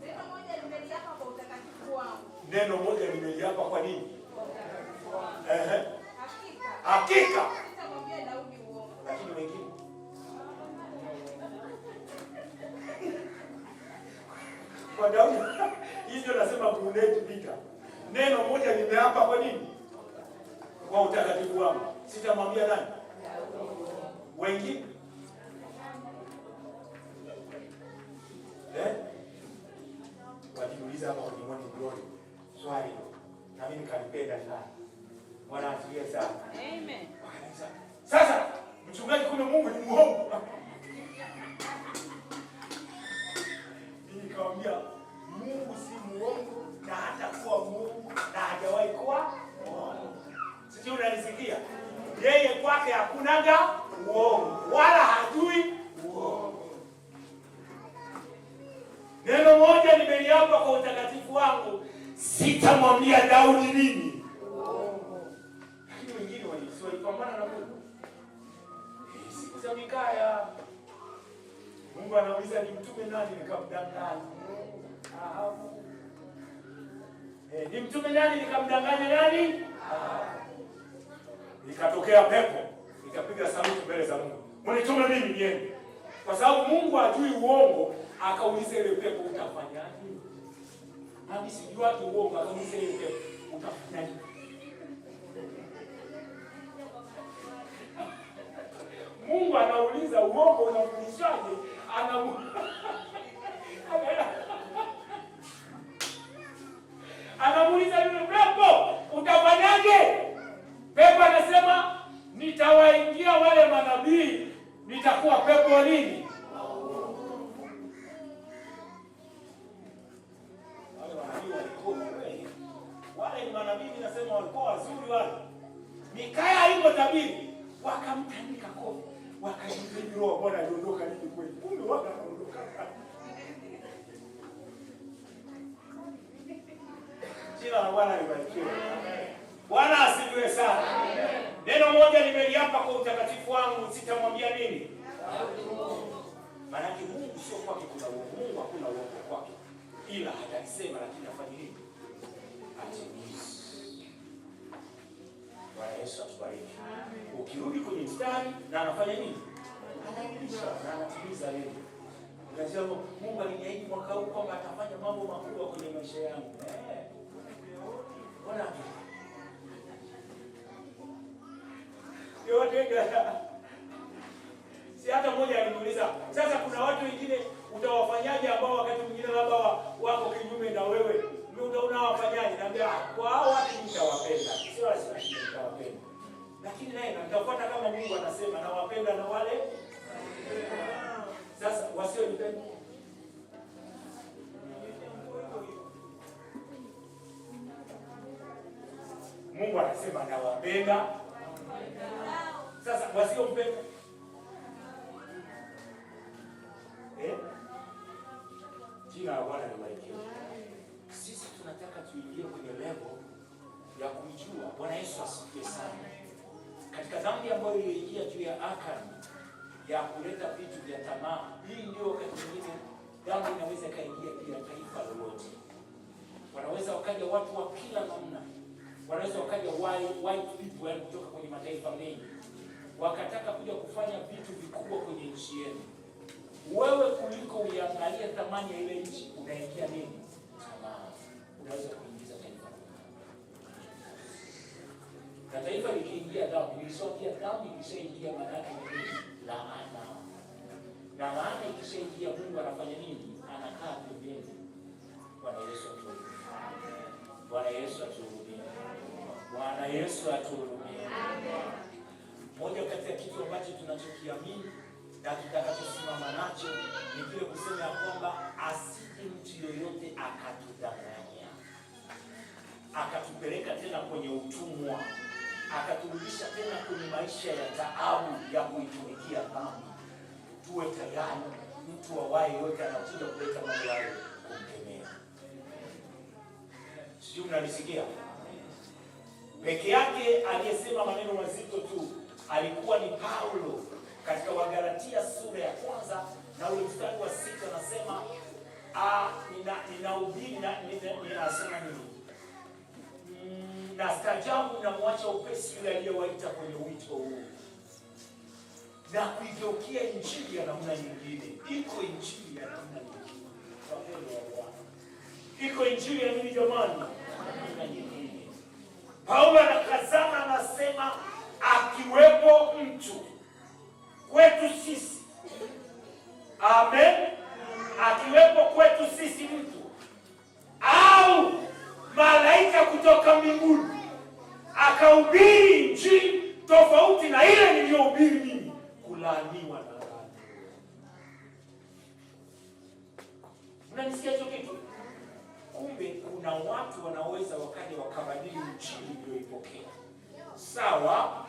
Neno moja nimeliapa kwa utakatifu wangu. Neno moja nimeliapa kwa nini? Kwa utakatifu wangu. Hakika. Hakika. Sitamwambia Daudi uongo. Lakini wengine kwa Daudi hizo nasema guruneti vita. Neno moja nimeapa kwa nini? Kwa utakatifu wangu. Sitamwambia nani? Wengine. Eh? Waliuliza hapa kwenye Morning Glory swali na mimi nikalipenda sana. Bwana asifiwe sana. Amen. Wakaniuliza, sasa mchungaji, kumbe Mungu ni muongo. Mimi nikamwambia Mungu si muongo na hata kuwa muongo na hajawahi kuwa muongo. Sijui unanisikia? Yeye kwake hakunaga uongo wala hajui uongo. Neno moja nimeliapa kwa utakatifu wangu, sitamwambia Daudi nini? Lakini wengine walipambana na Mungu. Siku za Mikaya Mungu anauliza nimtume nani nikamdanganya? Ahabu. Nimtume nani nikamdanganya nani? Ahabu. Ikatokea pepo ikapiga sauti mbele za Mungu, mnitume mimi niende. Kwa sababu Mungu hajui uongo, akauliza ile pepo utafanyaje? Nami sijuaki uongo, akauliza ile pepo utafanyaje? Mungu anauliza uongo unafundishaje? Anamuuliza yule pepo utafanyaje? Pepo anasema nitawaingia wale manabii, nitakuwa pepo nini? Wale manabii walikuwa wale ni manabii, mimi nasema walikuwa wazuri wale. Mikaya alipotabiri wakamtandika kofi, wakajibu roho Bwana aliondoka nini kweli? Kumbe waka anaondoka. Jina la Bwana libarikiwe. Bwana asifiwe sana. Neno moja nimeliapa kwa utakatifu wangu, sitamwambia nini? Maanake Mungu sio kwake kuna uongo. Mungu hakuna uongo kwake. Ila hatalisema lakini afanye nini? Atimize. Bwana Yesu atubariki. Ukirudi kwenye mstari na anafanya nini? Anailisha na anatimiza yeye. Unasema Mungu aliniahidi mwaka huu kwamba atafanya mambo makubwa kwenye maisha yangu. Bwana yote si hata mmoja aliniuliza, sasa kuna watu wengine utawafanyaje ambao wakati mwingine labda wako kinyume na wewe, unawafanyaje? Naambia kwa hao watu nitawapenda, sio lazima nitawapenda, lakini naye nitafuata kama Mungu anasema nawapenda na wale sasa wasionipenda. Mungu anasema nawapenda. Sasa wasiompenda Jina la Bwana libarikiwe. Sisi tunataka tuingie kwenye level ya kumjua Bwana Yesu asifiwe sana. Katika dhambi ambayo iliingia juu ya Akan ya kuleta vitu vya tamaa, hii ndio wakati mwingine dhambi inaweza kaingia juu ya taifa lolote. Wanaweza wakaja watu wa kila namna, wanaweza wakaja white people, yani kutoka kwenye mataifa mengi, wakataka kuja kufanya vitu vikubwa kwenye nchi yenu. Wewe kuliko uiangalie thamani ya ile nchi, unaingia nini? Tamaa. Unaweza kuingiza taifa. Na taifa likiingia dhambi, nilishaingia dhambi, ikishaingia maana yake ni nini? Laana. Na laana ikishaingia, Mungu anafanya nini? Anakaa pembeni. Bwana Yesu atuhurumie. Bwana Yesu atuhurumie. Bwana Yesu atuhurumie. Moja kati ya kitu ambacho tunachokiamini na tutakachosimama nacho ni kile kusema ya kwamba asije mtu yoyote akatudanganya, akatupeleka tena kwenye utumwa, akaturudisha tena kwenye maisha ya taabu ya kuitumikia dhambi. Tuwe tayari mtu awaye yote anakuja kuleta mambo hayo kumkemea. Sijui mnanisikia? Peke yake aliyesema maneno mazito tu alikuwa ni Paulo katika Wagalatia sura ya 1 na ule mstari wa 6 anasema ninasema nini? Nastaajabu namwacha upesi yule aliyewaita kwenye wito huu na kuigeukia injili ya namna nyingine. Iko injili ya namna nyingine, wapendwa wa Bwana, iko injili ya nini jamani? Namna nyingine. Paulo anakazana, anasema Akiwepo mtu kwetu sisi, amen, akiwepo kwetu sisi mtu au malaika kutoka mbinguni akahubiri injili tofauti na ile niliyohubiri mimi, kulaaniwa na laaniwe. Mnanisikia hicho kitu? Kumbe kuna watu wanaweza wakaja wakabadili injili niliyoipokea, sawa?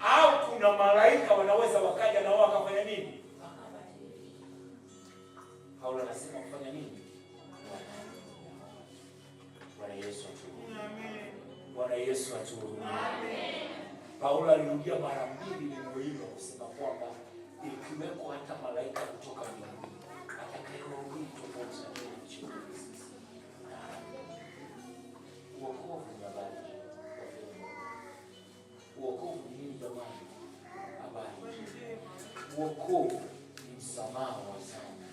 Au kuna malaika wanaweza wakaja na wao wakafanya nini? Wakabadili. Paulo anasema kufanya nini? Bwana Yesu atuhurumie. Bwana Yesu atuhurumie. Paulo alirudia mara mbili neno hilo kusema kwamba ikiweko hata malaika kutoka mbinguni atakayehubiri tofauti na kile tulichohubiri sisi. Uokovu ni habari njema. Uokovu ni nini jamani? Habari njema. Uokovu ni msamaha wa dhambi.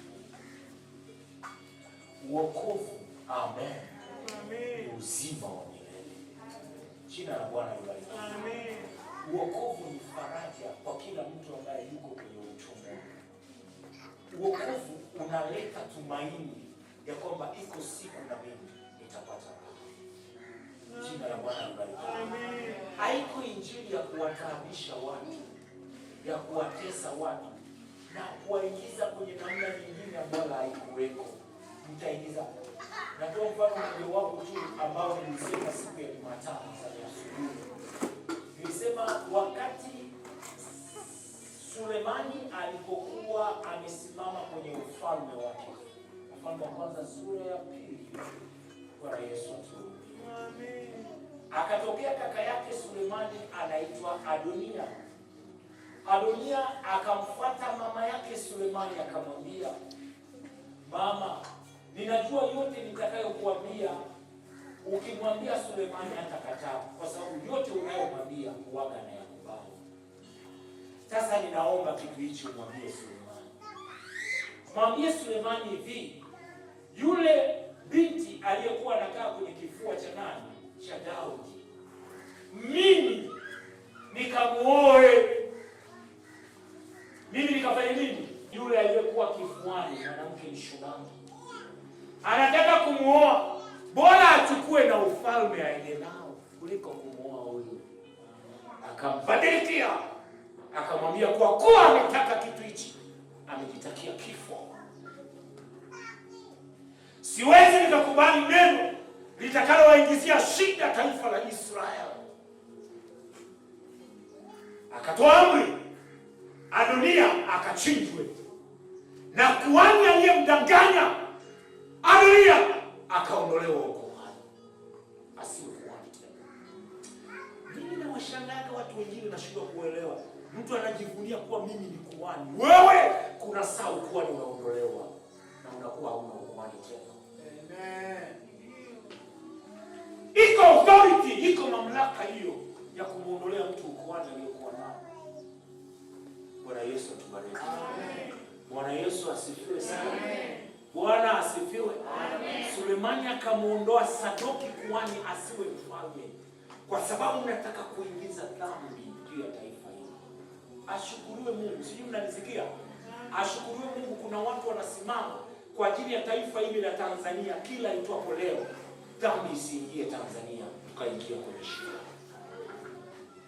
Uokovu, amen, ni uzima wa milele. Jina la Bwana libarikiwe. Uokovu ni faraja kwa kila mtu ambaye yuko kwenye utumwa. Uokovu unaleta tumaini ya kwamba iko siku na mimi nitapata raha. Jina la Bwana libarikiwe. Haiko injili ya kuwataabisha watu, ya kuwatesa watu na kuwaingiza kwenye namna nyingine ambayo haikuweko. Mtaingiza. Natoa mfano mmoja wapo tu ambao nilisema siku ya Jumatano za asubuhi. Nilisema wakati Sulemani alipokuwa amesimama kwenye ufalme wake, Wafalme wa Kwanza sura ya 2, Bwana Yesu atuhurumie. Akatokea kaka yake Sulemani anaitwa Adonia. Adonia akamfuata mama yake Sulemani akamwambia, mama, ninajua yote nitakayokuambia ukimwambia Sulemani hatakataa, kwa sababu yote unayomwambia huwaga na yakubali. Sasa ninaomba kitu hichi umwambie Sulemani. Mwambie Sulemani hivi, yule binti aliyekuwa anakaa kwenye kifua cha nani? Cha Daudi, mimi nikamuoe. Mimi nikafanya nini? Yule aliyekuwa kifuani, mwanamke Mshulami, anataka kumuoa, bora achukue na ufalme aende nao kuliko kumuoa huyu. Akambadilikia, akamwambia kwa kuwa ametaka kitu hichi, amejitakia kifo. Siwezi nikakubali neno litakalowaingizia shida taifa la Israeli. Akatoa amri, Adonia akachinjwe, na kuhani aliyemdanganya Adonia akaondolewa ukuhani, asiwe kuhani tena. Mimi nawashangaa watu wengine, nashindwa kuelewa. Mtu anajivunia kuwa mimi ni kuhani. Wewe kuna saa ukuhani unaondolewa na unakuwa hauna ukuhani tena. Amen. Iko authority, iko mamlaka hiyo ya kumuondolea mtu ukuhani aliyokuwa nao. Bwana Yesu atubariki. Amen. Bwana Yesu asifiwe sana. Amen. Bwana asifiwe. Amen. Sulemani akamuondoa Sadoki kuhani asiwe mfalme, kwa sababu nataka kuingiza dhambi juu ya taifa hili. Ashukuriwe Mungu. Sijui mnanisikia? Ashukuriwe Mungu, kuna watu wanasimama kwa ajili ya taifa hili la Tanzania. Kila itwapo leo, dhambi isiingie Tanzania, tukaingia kwenye shida.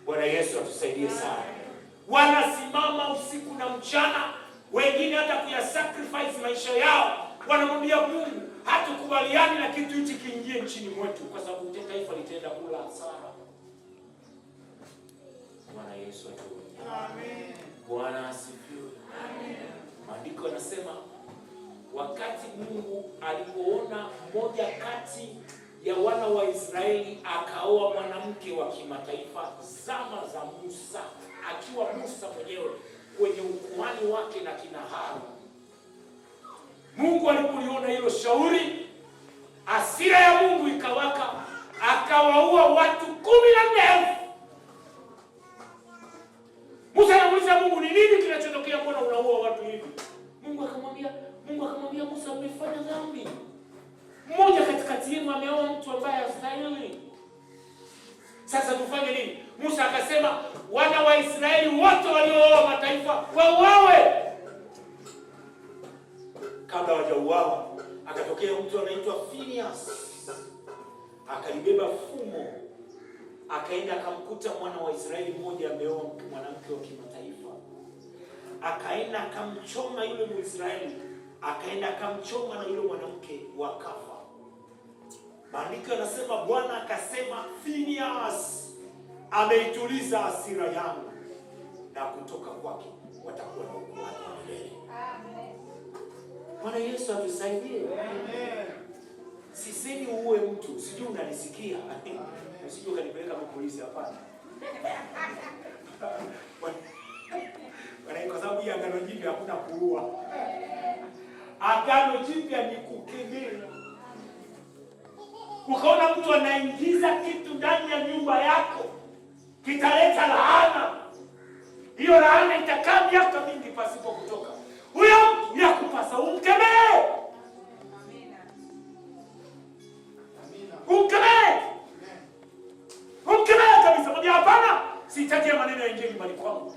Bwana Yesu atusaidie sana. Wanasimama usiku na mchana, wengine hata kuyasacrifice maisha yao, wanamwambia Mungu, hatukubaliani na kitu hichi kiingie nchini mwetu, kwa sababu taifa litaenda kula hasara. Bwana Yesu atuhurumie. Amen. Bwana asifiwe. Amen. Maandiko yanasema wakati Mungu alipoona mmoja kati ya wana wa Israeli akaoa mwanamke wa kimataifa zama za Musa, akiwa Musa mwenyewe kwenye ukuhani wake na kina Haruni. Mungu alipoliona hilo shauri, hasira ya Mungu ikawaka, akawaua watu 14,000. Musa anamuuliza Mungu, ni nini kinachotokea? Mbona unaua watu hivi? Mungu akamwambia Musa, mmefanya dhambi. Mmoja katikati yenu ameoa mtu ambaye hastahili. Sasa tufanye nini? Musa akasema wana wa Israeli wote waliooa mataifa wauawe. Kabla hawajauawa, akatokea mtu anaitwa Phineas, akalibeba fumo, akaenda akamkuta mwana wa Israeli mmoja ameoa mwanamke wa kimataifa, akaenda akamchoma yule Mwisraeli, akaenda akamchoma na yule mwanamke, wakafa. Maandiko yanasema Bwana akasema, Phineas ameituliza hasira yangu, na kutoka kwake watakuwa na ukuaji wa milele. Bwana Yesu atusaidie. Sisemi uue mtu, sijui unanisikia. Usijui ukanipeleka kwa polisi, hapana. Bwana, kwa sababu hii agano jipya hakuna kuua. Agano jipya ni kukemea. Ukaona mtu anaingiza kitu ndani ya nyumba yako kitaleta laana, hiyo laana itakaa miaka mingi pasipo kutoka. Huyo mtu yakupasa umkemee, umkemee, umkemee kabisa. Mwambie hapana, sitaki ya maneno yaingie nyumbani kwangu.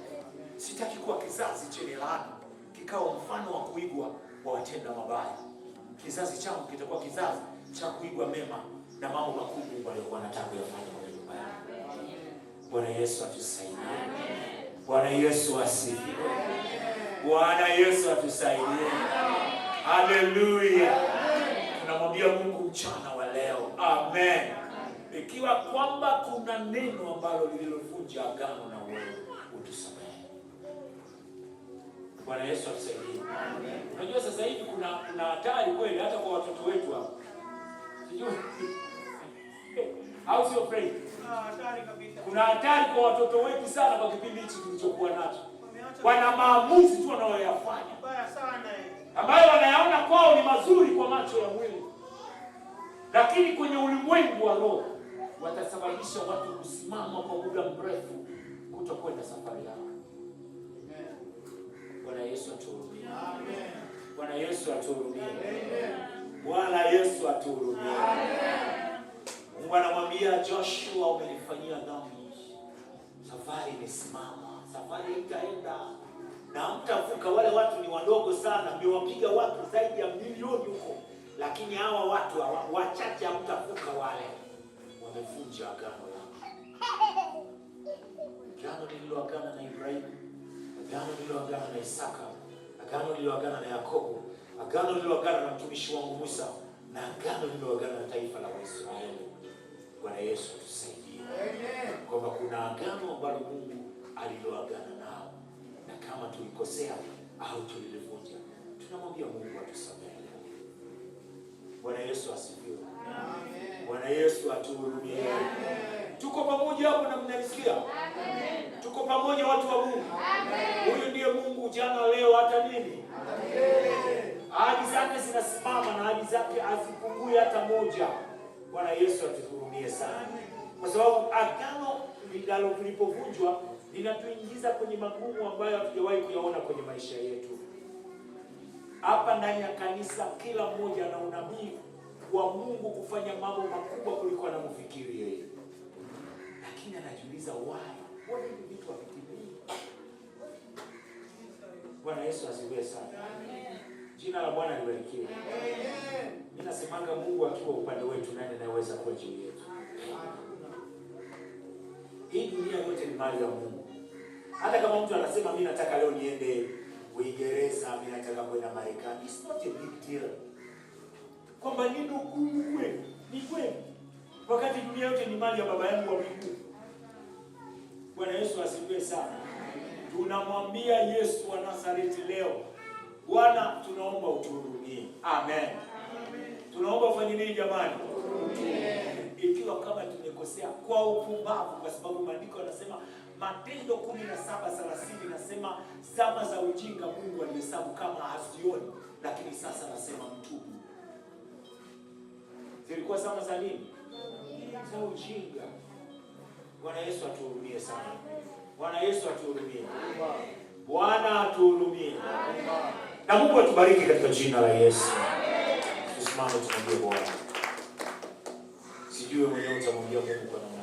Sitaki kuwa kizazi chenye laana, kikao mfano wa kuigwa wa watenda mabaya. Kizazi changu kitakuwa kizazi cha kuigwa mema na mambo makuu Mungu aliyokuwa anataka kuyafanya kwenye nyumba yangu. Bwana Yesu atusaidie. Bwana Yesu asifiwe. Bwana Yesu atusaidie. Haleluya. Tunamwambia Mungu mchana wa leo, amen. Ikiwa kwamba kuna neno ambalo lililovunja agano na wewe, utusamehe. Bwana Yesu atusaidie. Unajua sasa hivi kuna hatari kweli hata kwa watoto wetu hapa. Sijui. Au sio Frank? Hatari kabisa. Kuna hatari kwa watoto wetu sana kwa kipindi hichi tulichokuwa nacho. Wana maamuzi tu wanayoyafanya Mbaya sana eh. ambayo wanayaona kwao ni mazuri kwa macho ya mwili, lakini kwenye ulimwengu wa roho watasababisha watu kusimama kwa muda mrefu kutokwenda safari yao. Bwana Yesu atuhurumie. Bwana Yesu atuhurumie. Bwana Yesu atuhurumie. Mungu anamwambia Joshua, umenifanyia dhambi, safari imesimama, safari itaenda na mtavuka. Wale watu ni wadogo sana, mmewapiga watu zaidi ya milioni huko, lakini hawa watu hawa wachache hamtavuka. Wale wamevunja agano lako, agano lililoagana na Ibrahimu, agano lililoagana na Isaka, agano lililoagana na Yakobo, agano lililoagana na mtumishi wangu Musa, na agano lililoagana na taifa la Waisraeli. Bwana Yesu atusaidie kwamba kuna agano ambalo Mungu aliloagana nao, na kama tulikosea au tulilivunja, tunamwambia Mungu atusamehe leo. Bwana Yesu asifiwe. Bwana Yesu atuhurumie. Tuko pamoja hapo na mnanisikia? Tuko pamoja watu wa Mungu. Huyu ndiye Mungu jana, leo, hata nini. Ahadi zake zinasimama na ahadi zake hazipungui hata moja. Bwana Yesu atuhurumie sana, kwa sababu agano linalo lilipovunjwa linatuingiza kwenye magumu ambayo hatujawahi kuyaona kwenye maisha yetu. Hapa ndani ya kanisa kila mmoja ana unabii wa Mungu kufanya mambo makubwa kuliko anavyofikiri yeye, lakini anajiuliza why, mbona hivi vitu havitimii? Bwana Yesu asifiwe sana. Jina la Bwana libarikiwe. Mimi nasemanga Mungu akiwa upande wetu, nani anayeweza kuwa juu yetu? Hii dunia yote ni mali ya Mungu. Hata kama mtu anasema mimi nataka leo niende Uingereza, mimi nataka kwenda Marekani, it's not a big deal. Kwamba neno gumu kweli, ni kweli. Wakati dunia yote ni mali ya baba yangu wa mbinguni. Bwana Yesu asifiwe sana. Tunamwambia Yesu wa Nazareti leo, Bwana tunaomba utuhurumie. Amen. Tunaomba ufanye nini jamani? Ikiwa kama tumekosea kwa upumbavu, kwa sababu maandiko yanasema Matendo 17:30 inasema zama za ujinga Mungu alihesabu kama hazioni, lakini sasa anasema mtubu. Zilikuwa zama za nini? Za ujinga. Bwana Yesu atuhurumie sana. Bwana Yesu atuhurumie. Bwana atuhurumie. Na Mungu atubariki katika jina la Yesu. Tusimame tumwambie Bwana. Sijui mwenyewe utamwambia Mungu kwa namna